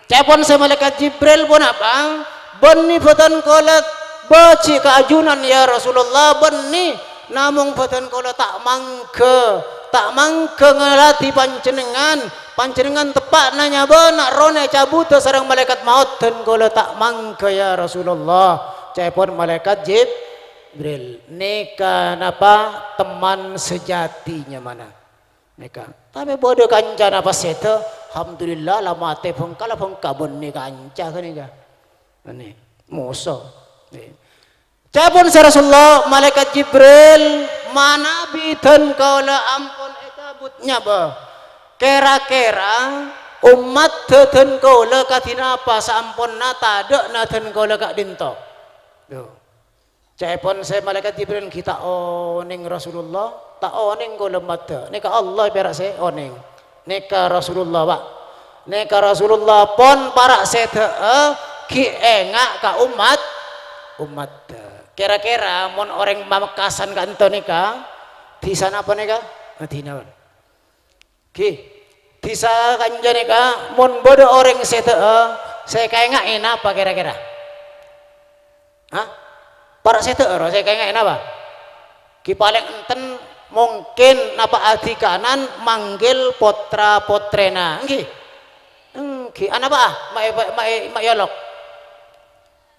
Ca'èpon sè malaèkat Jibril, "Ponapa? Bânnè bhâdhân kaulâ bâji' ka ajunan, ya Rasulullah, bânnè. Namong bhâdhân kaulâ ta' mangghâ, ta' mangghâ ngèladhi panjhennengngan. Panjhennengngan teppa'na nyabâna, errohna ècabudhâ sareng malaèkat maot, dân kaulâ ta' mangghâ, ya Rasulullah." Ca'èpon malaèkat Jib-, Jibril. Nèka napa? Teman sejati nyamana. Nèka. Tapè bâdâ kancana pas sèdhâ, alhamdulillah, la matè bhângka, la bhângka bânnè kanca ghânèka. Bânnè moso. Ca'èpon sè Rasulullah, "Malaèkat Jibril, manabi dân kaulâ ampon ècabut nyabâ. Kèra-kèra ommaddhâ dân kaulâ kadhi napa saamponna tadâ'na dân kaulâ ka'dinto?" Yo. Ca'èpon sè malaèkat Jibril ghi' ta' onèng Rasulullah, ta' onèng kaulâ ommaddhâ. Nèka Allah pèra' sè onèng. Nèka Rasulullah, Pa'. Nèka Rasulullah pon para' sèdhâ'â ghi' enga' ka ommat, ommaddhâ. Kèra-kèra mon orèng Pamekasan ka'dinto nèka, dhisana apa nèka? Madinah, Pa'. Ghi. Dhisa kanca nèka, mon bâdâ orèng sèdhâ'â, sè èkaènga'è napa kèra-kèra? Hah? Para' sèdhâ'â ro sè èkaènga'è napa? Ghi palèng enten mungkin napa adhikanan manggil potra-potrèna, èngghi? Èngghi, anapa'a? Ma' è-, ma' è-, ma' èolok.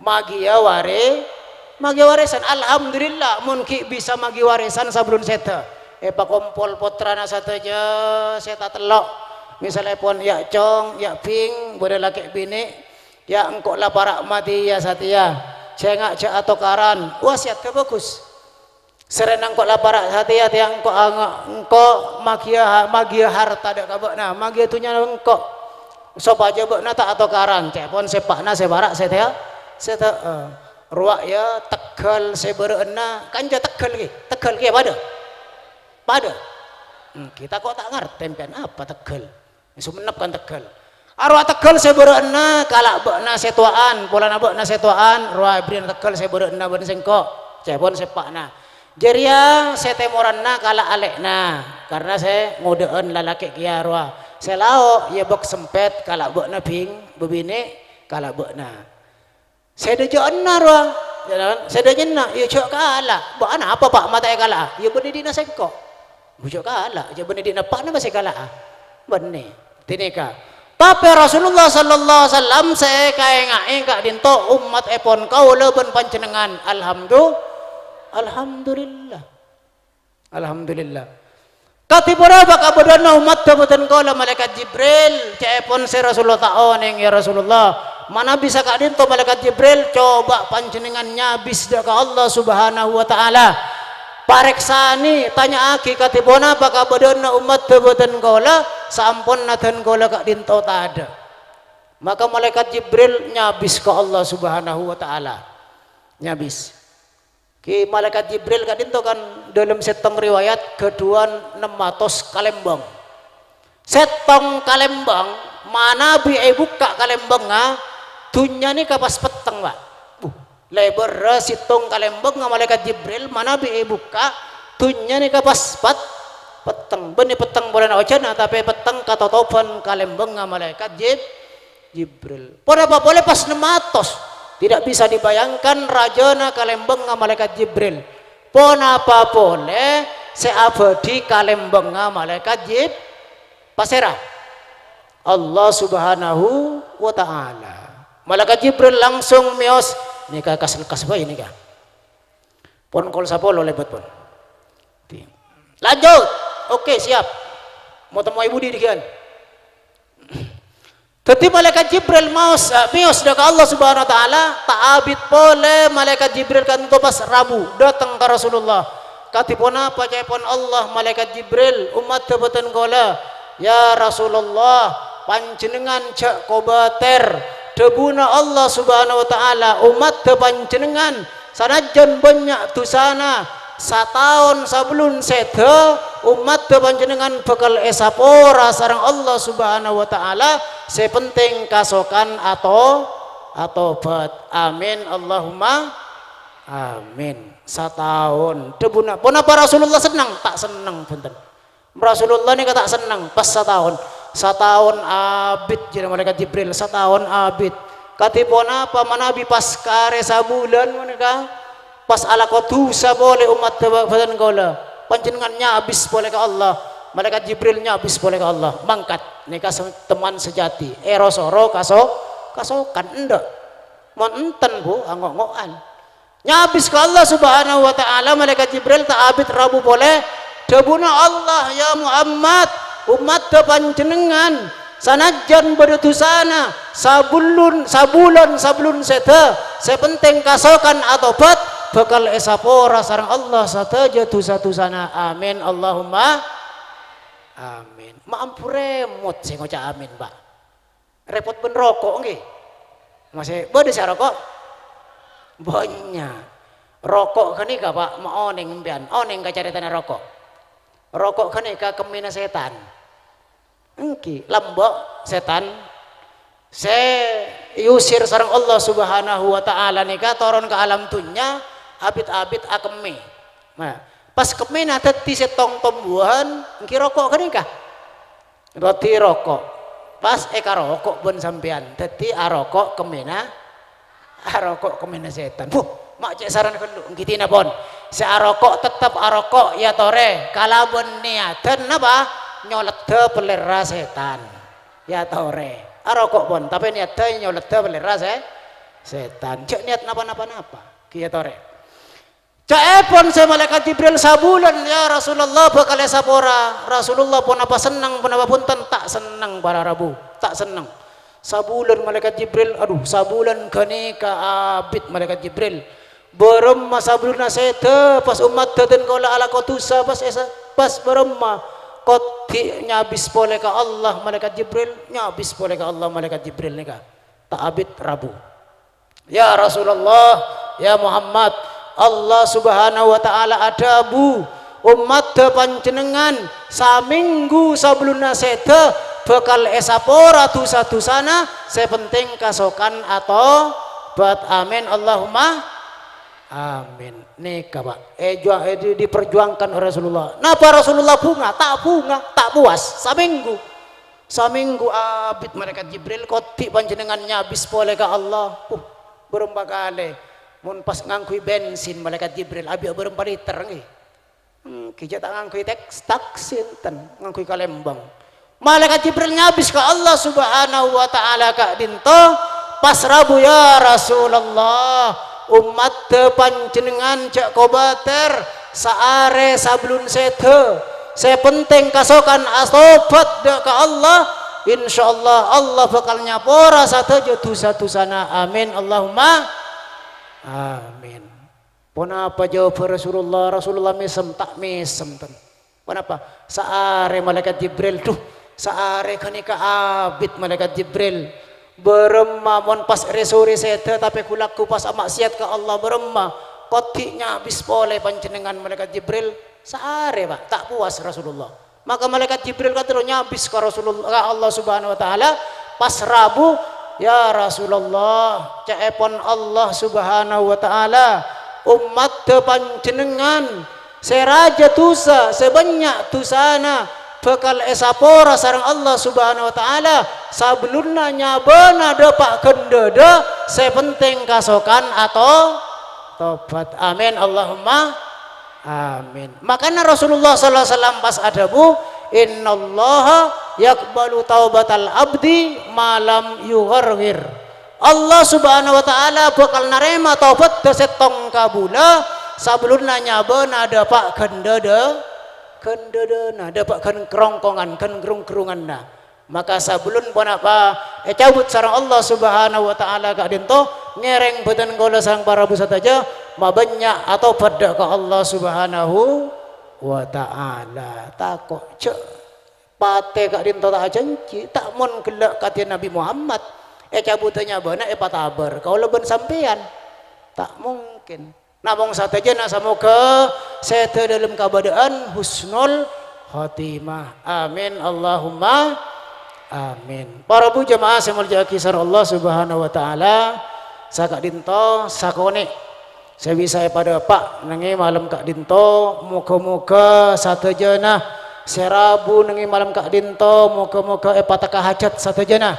Magiyâ warè-, magiyâ warèsan. Alhamdulillah, mon ghi' bisa magiyâ warèsan sabellun sèdhâ. Èpakompol pottrana sadhâjâ sè tatello'. Misalèpon, ya' cong, ya' bhing, bâdâ lakè' binè', ya' engko' la para' matè, ya satèya. Sènga' jhâ' atokaran. Wasiyadda bhâghus. Sèrèna engko' la para' satèya, tèya engko' anga-, engko' magiyâ ha-, magiyâ harta dâ' ka bâ'na, magiyâ dhunnyana engko', sopajâ bâ'na ta' atokaran, ca'èpon sè eppa'na sè para' sè tèya, sè tè-, eh, rowa ya tegghâl sè bârâ'ânna, kanca tegghâl ghi, tegghâl ghi padâ? Padâ? Hmm, kita kok ta' ngartè sampèyan apa tegghâl? Songennep kan tegghâl. Arowa tegghâl sè bârâ'ânna kala' bâ'na sè towa'an, polana bâ'na sè towa'an, rowa èbherri'âna tegghâl sè bârâ'ânna bân sèngko', ca'èpon sè eppa'na. Jârèya sè tèmoranna kala' alè'na, karna sè ngodâ'ân lalakè' kèya rowa. Sè lao', ya bâk sempèt kala' bâ'na bhing, bâbinè' kala' bâ'na. Sè dâjâ'ânna rowa, ya kan? Sè dâjâ'ânna, ya jhâ' kala'. Bâ'na apa, Pa', ma' ta' èkala'a? Ya bânnè dhi'na sèngko'. Bu jhâ' kala', ya bânnè dhi'na eppa'na ma' sè kala'a. Bânnè. Ghânèka. Tapè Rasulullah sallallahu alaihi wasallam sè èkaènga'è ka'dinto ummattèpon kaulâ bân panjhennengngan. Alhamdu-, Alhamdulillah. Alhamdulillah. Kadhi ponapa kabâdâ'ânna ommaddhâ bhâdhân kaulâ, Malaèkat Jibril? Ca'èpon sè Rasulullah ta' onèng, "Ya Rasulullah, manabi saka'dinto Malaèkat Jibril, coba panjhennengngan nyabis dâ' ka Allah Subhanahu wa Ta'ala. Parèksanè, tanya'aghi kadhi ponapa kabâdâ'ânna ommaddhâ bhâdhân kaulâ, saamponna dhân kaulâ ka'dinto tadâ'." Maka Malaèkat Jibril nyabis ka Allah Subhanahu wa Ta'ala. Nyabis. Ghi Malaèkat Jibril ka'dinto kan dâlem sèttong riwayat ghâdhuwân nem atos kalèmbâng. Sèttong kalèmbâng, manabi èbukka' kalèmbângnga, dhunnya nèka pas petteng, Pa'. Buh, lèbârrâ sèttong kalèmbângnga Malaèkat Jibril manabi èbukka', dhunnya nèka pas pet-, petteng. Bânnè petteng polana ojhânna, tapè petteng katotobhân kalèmbângnga Malaèkat Jib-, Jibril. Ponapa polè pas nem atos? Tidak bisa dibayangkan rajâna kalèmbângnga Malaèkat Jibril. Ponapa polè sè abâdhi kalèmbângnga Malaèkat Jib-, pasèra? Allah Subhanahu wa Ta'ala. Malaèkat Jibril langsung mèyos, nèka kas-, lekkas bhâi nèka. Pon kol sapolo lèbât, pon. Lanjut. Oke, siap. Mau temui Budi dikèyan. Dhâddhi Malaèkat Jibril maos, eh, mèyos dâ' ka Allah Subhanahu wa Ta'ala, ta' abit polè Malaèkat Jibril ka'dinto pas rabu, dâteng ka Rasulullah. Kadhi ponapa ca'èpon Allah, Malaèkat Jibril, ommaddhâ bhâdhân kaulâ? "Ya Rasulullah, panjhennengngan jhâ' kobâtèr. Dhâbuna Allah Subhanahu wa Ta'ala, ommaddhâ panjhennengngan, sanajjân bânnya' dhusana, sataon sabellun sèdhâ, ommaddhâ panjhennengngan bhâkal èsapora sareng Allah Subhanahu wa Ta'ala, sè pentèng kasokan ato-, atobhât." Amin, Allahumma amin. Sataon. Dhâbuna, ponapa Rasulullah senneng? Ta' senneng, bhunten. Rasulullah nèka ta' senneng, pas sataon. Sataon abit, jârèya Malaèkat Jibril, sataon abit. Kadhi ponapa manabi pas karè sabulân ghânèka? Pas alako dhusa polè ommaddhâ bhâdhân kaulâ. Panjhennengngan nyabis polè ka Allah. Malaèkat Jibril nyabis polè ka Allah. Mangkat. Nèka se-, teman sejati. Èro-soro kaso-, kasokan. Endâ'. Mon enten, Bu, ango'-ngo'an. Nyabis ka Allah Subhanahu wa Ta'ala, Malaèkat Jibril ta' abit rabu polè. Dhâbuna Allah, "Ya Muhammad, ommaddhâ panjhennengngan, sanajjân bâdâ dhusana, sabellun, sabulân, sabellun sèdhâ, sè pentèng kasokan atobhât, bhâkal èsapora sareng Allah sadhâjâ dhusa-dhusana." Amin, Allahumma amin. Ma' ambu rèmot sè ngoca' amin, Pa'. Rèpot bân roko', èngghi? Masè bâdâ sè aroko'? Bânnya'. Roko' ghânèka, Pa', ma' onèng sampèyan, onèng ka carètana roko'. Roko' ghânèka kemmèna sètan. Èngghi, lambâ' sètan sè èusir sareng Allah Subhanahu wa Ta'ala nèka toron ka alam dhunnya, abit-abit akemmè. Nah, pas kemmèna dhâddhi sèttong tombuwân, èngghi roko' ghânèka. Dhâddhi roko'. Pas èkaroko' bân sampèyan. Dhâddhi aroko' kemmèna, aroko' kemmèna sètan. Buh, ma' cè' sarana ghâllu, ènggi dinah pon. Sè aroko' tettep aroko', èyatorè kalabân niyaddhân napa? Nyoleddhâ pèlèrra sètan. Èyatorè. Aroko' pon, tapè niyaddhâ nyoleddhâ pèlèrra sè-, sètan. Jhâ' niyat napa-napa-napa. Èyatorè. Ca'èpon sè Malaèkat Jibril, "Sabulân, ya Rasulullah, bhâkal èsapora." Rasulullah ponapa senneng, ponapa bhunten, ta' senneng para rabu, ta' senneng. Sabulân Malaèkat Jibril, adhu, sabulân ghânèka abit Malaèkat Jibril. Bârâmma sabellunna sèdhâ, pas ommaddhâ dhân kaulâ alako dhusa, pas èsa-, pas bârâmma kodhi' nyabis polè ka Allah Malaèkat Jibril, nyabis polè ka Allah Malaèkat Jibril nèka. Ta' abit rabu. "Ya Rasulullah, ya Muhammad, Allah Subhanahu wa Ta'ala adhâbu, ommaddhâ panjhennengngan samènggu sabellunna sèdhâ bhâkal èsapora dhusa-dhusana, sè pentèng kasokan atobhât." Amin, Allahumma amin. Nèka, Pa', èjua-, è-, di-, diperjuangkan oleh Rasulullah. Napa Rasulullah bhunga? Ta' bhunga, ta' puas. Samènggu. Samènggu abit Malaèkat Jibril kodhi' panjhennengngan nyabis polè ka Allah. Uh, bârâmpa kalè. Mon pas ngangghuy bensin Malaèkat Jibril, abit bârâmpa liter, ngghi? Hmm, ghi' jhâ' ta' ngangghuy teks-, taksi enten, ngangghuy kalèmbâng. Malaèkat Jibril nyabis ka Allah Subhanahu wa Ta'ala ka'dinto, pas rabu, "Ya Rasulullah, ommaddhâ panjhennengngan jhâ' kobâtèr, saarè sabellun sèdhâ. Sè pentèng kasokan atobhât dâ' ka Allah, insyaallah Allah bhâkal nyapora sadhâjâ dhusa-dhusana. Amin, Allahumma amin." Ponapa jâwâbbhâ Rasulullah? Rasulullah mèsem, ta' mèsem, ten. Ponapa? Saarè Malaèkat Jibril, dhu, saarè ghânèka abit Malaèkat Jibril. Bârâmma mon pas rè-sorè sèdhâ, tapè ghu-lagghu pas amaksiat ka Allah, bârâmma kodhi' nyabis polè panjhennengngan Malaèkat Jibril? Saarè, Pa', ta' puas Rasulullah. Maka Malaèkat Jibril katello nyabis ka Rasulullah, ka Allah Subhanahu wa Ta'ala, pas rabu, "Ya Rasulullah, ca'èpon Allah Subhanahu wa Ta'ala, ommaddhâ panjhennengngan sè rajâ dhusa, sè bânnya' dhusana, bhâkal èsapora sareng Allah Subhanahu wa Ta'ala sabellunna nyabâna dâpa' ghândhâdhâ, sè pentèng kasokan ato-, tobhât." Amin, Allahumma amin. Makana Rasulullah sallallahu alaihi wasallam pas adhâbu, "Innallaha yaqbalu taubatal abdi ma lam yugharghir." Allah Subhanahu wa Ta'ala bhâkal narèma tobhâddhâ sèttong kabulâ sabellunna nyabâna dâpa' ghândhâdhâ-, ghândhâdhâna, dâpa' ghân-, kerongkongan, ghân-, kerongkonganna. Maka sabellun ponapa ècabut sareng Allah Subhanahu wa Ta'ala ka'dinto, ngèrèng bhâdhân kaulâ sareng para rabu sadhâjâ, mabânnya' atobhât dâ' ka Allah Subhanahu wa Ta'ala. Tako' jhâ' patè ka'dinto ta' ajhânjhi, ta' mon ghellâ' kadhi Nabi Muhammad, ècabudhâ nyabâna èpatabâr kaulâ bân sampèyan. Ta' mungkin. Namong sadhâjâna samoghâ sèdhâ dâlem kabâdâ'ân husnul khotimah. Amin, Allahumma amin. Para bu jamaah sè molja'aghi sareng Allah Subhanahu wa Ta'ala, saka'dinto sakonè' sè bisa èpadâpa' nèngè malem ka'dinto, moghâ-moghâ sadhâjâna sè rabu nèngè malem ka'dinto, moghâ-moghâ èpatekka hajhât sadhâjâna.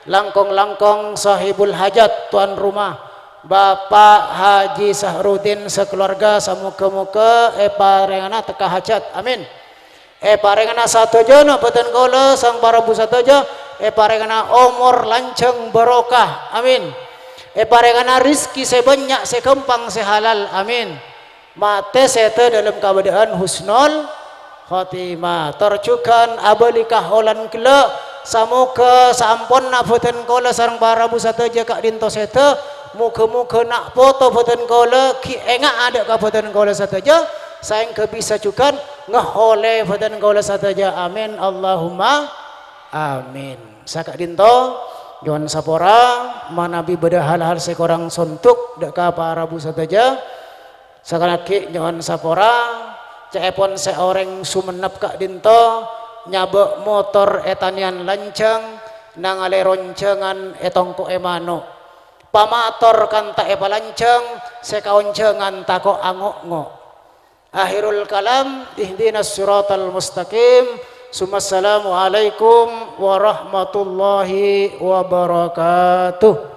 Langkong-langkong sahibul hajat, tuan rumah, Bapak Haji Sahrudin sakeluarga, samoghâ-moghâ èparèngana tekka hajhât. Amin. Èparèngana sadhâjâna bhâdhân kaulâ sareng para bu sadhâjâ, èparèngana omor lanjhâng barokah. Amin. Èparèngana rizki sè bânnya', sè ghâmpang, sè halal. Amin. Matè sèdhâ dâlem kabâdâ'ân husnul khotimah. Tor jhughân abâli ka holan ghellâ'. Samoghâ saamponna bhâdhân kaulâ sareng para bu sadhâjâ ka'dinto sèdhâ, moghâ-moghâ na' poto bhâdhân kaulâ ghi' ènga'a dâ' ka bhâdhân kaulâ sadhâjâ, saèngghâ bisa jhughân ngaholè bhâdhân kaulâ sadhâjâ. Amin, Allahumma amin. Saka'dinto, nyo'on sapora manabi bâdâ hal-hal sè korang sondhuk dâ' ka para bu sadhâjâ. Sakalè aghi' nyo'on sapora, ca'èpon sè orèng Songennep ka'dinto nyabâ' motor è tanèyan lanjhâng, nangalè ronjhângan è tongko'è mano'. Pamator kanta èpalanjhâng, sè kaonjhângan tako' ango'-ngo'. Akhirul kalam, ihdinas siratal mustaqim, Summa assalamualaikum warahmatullahi wabarakatuh.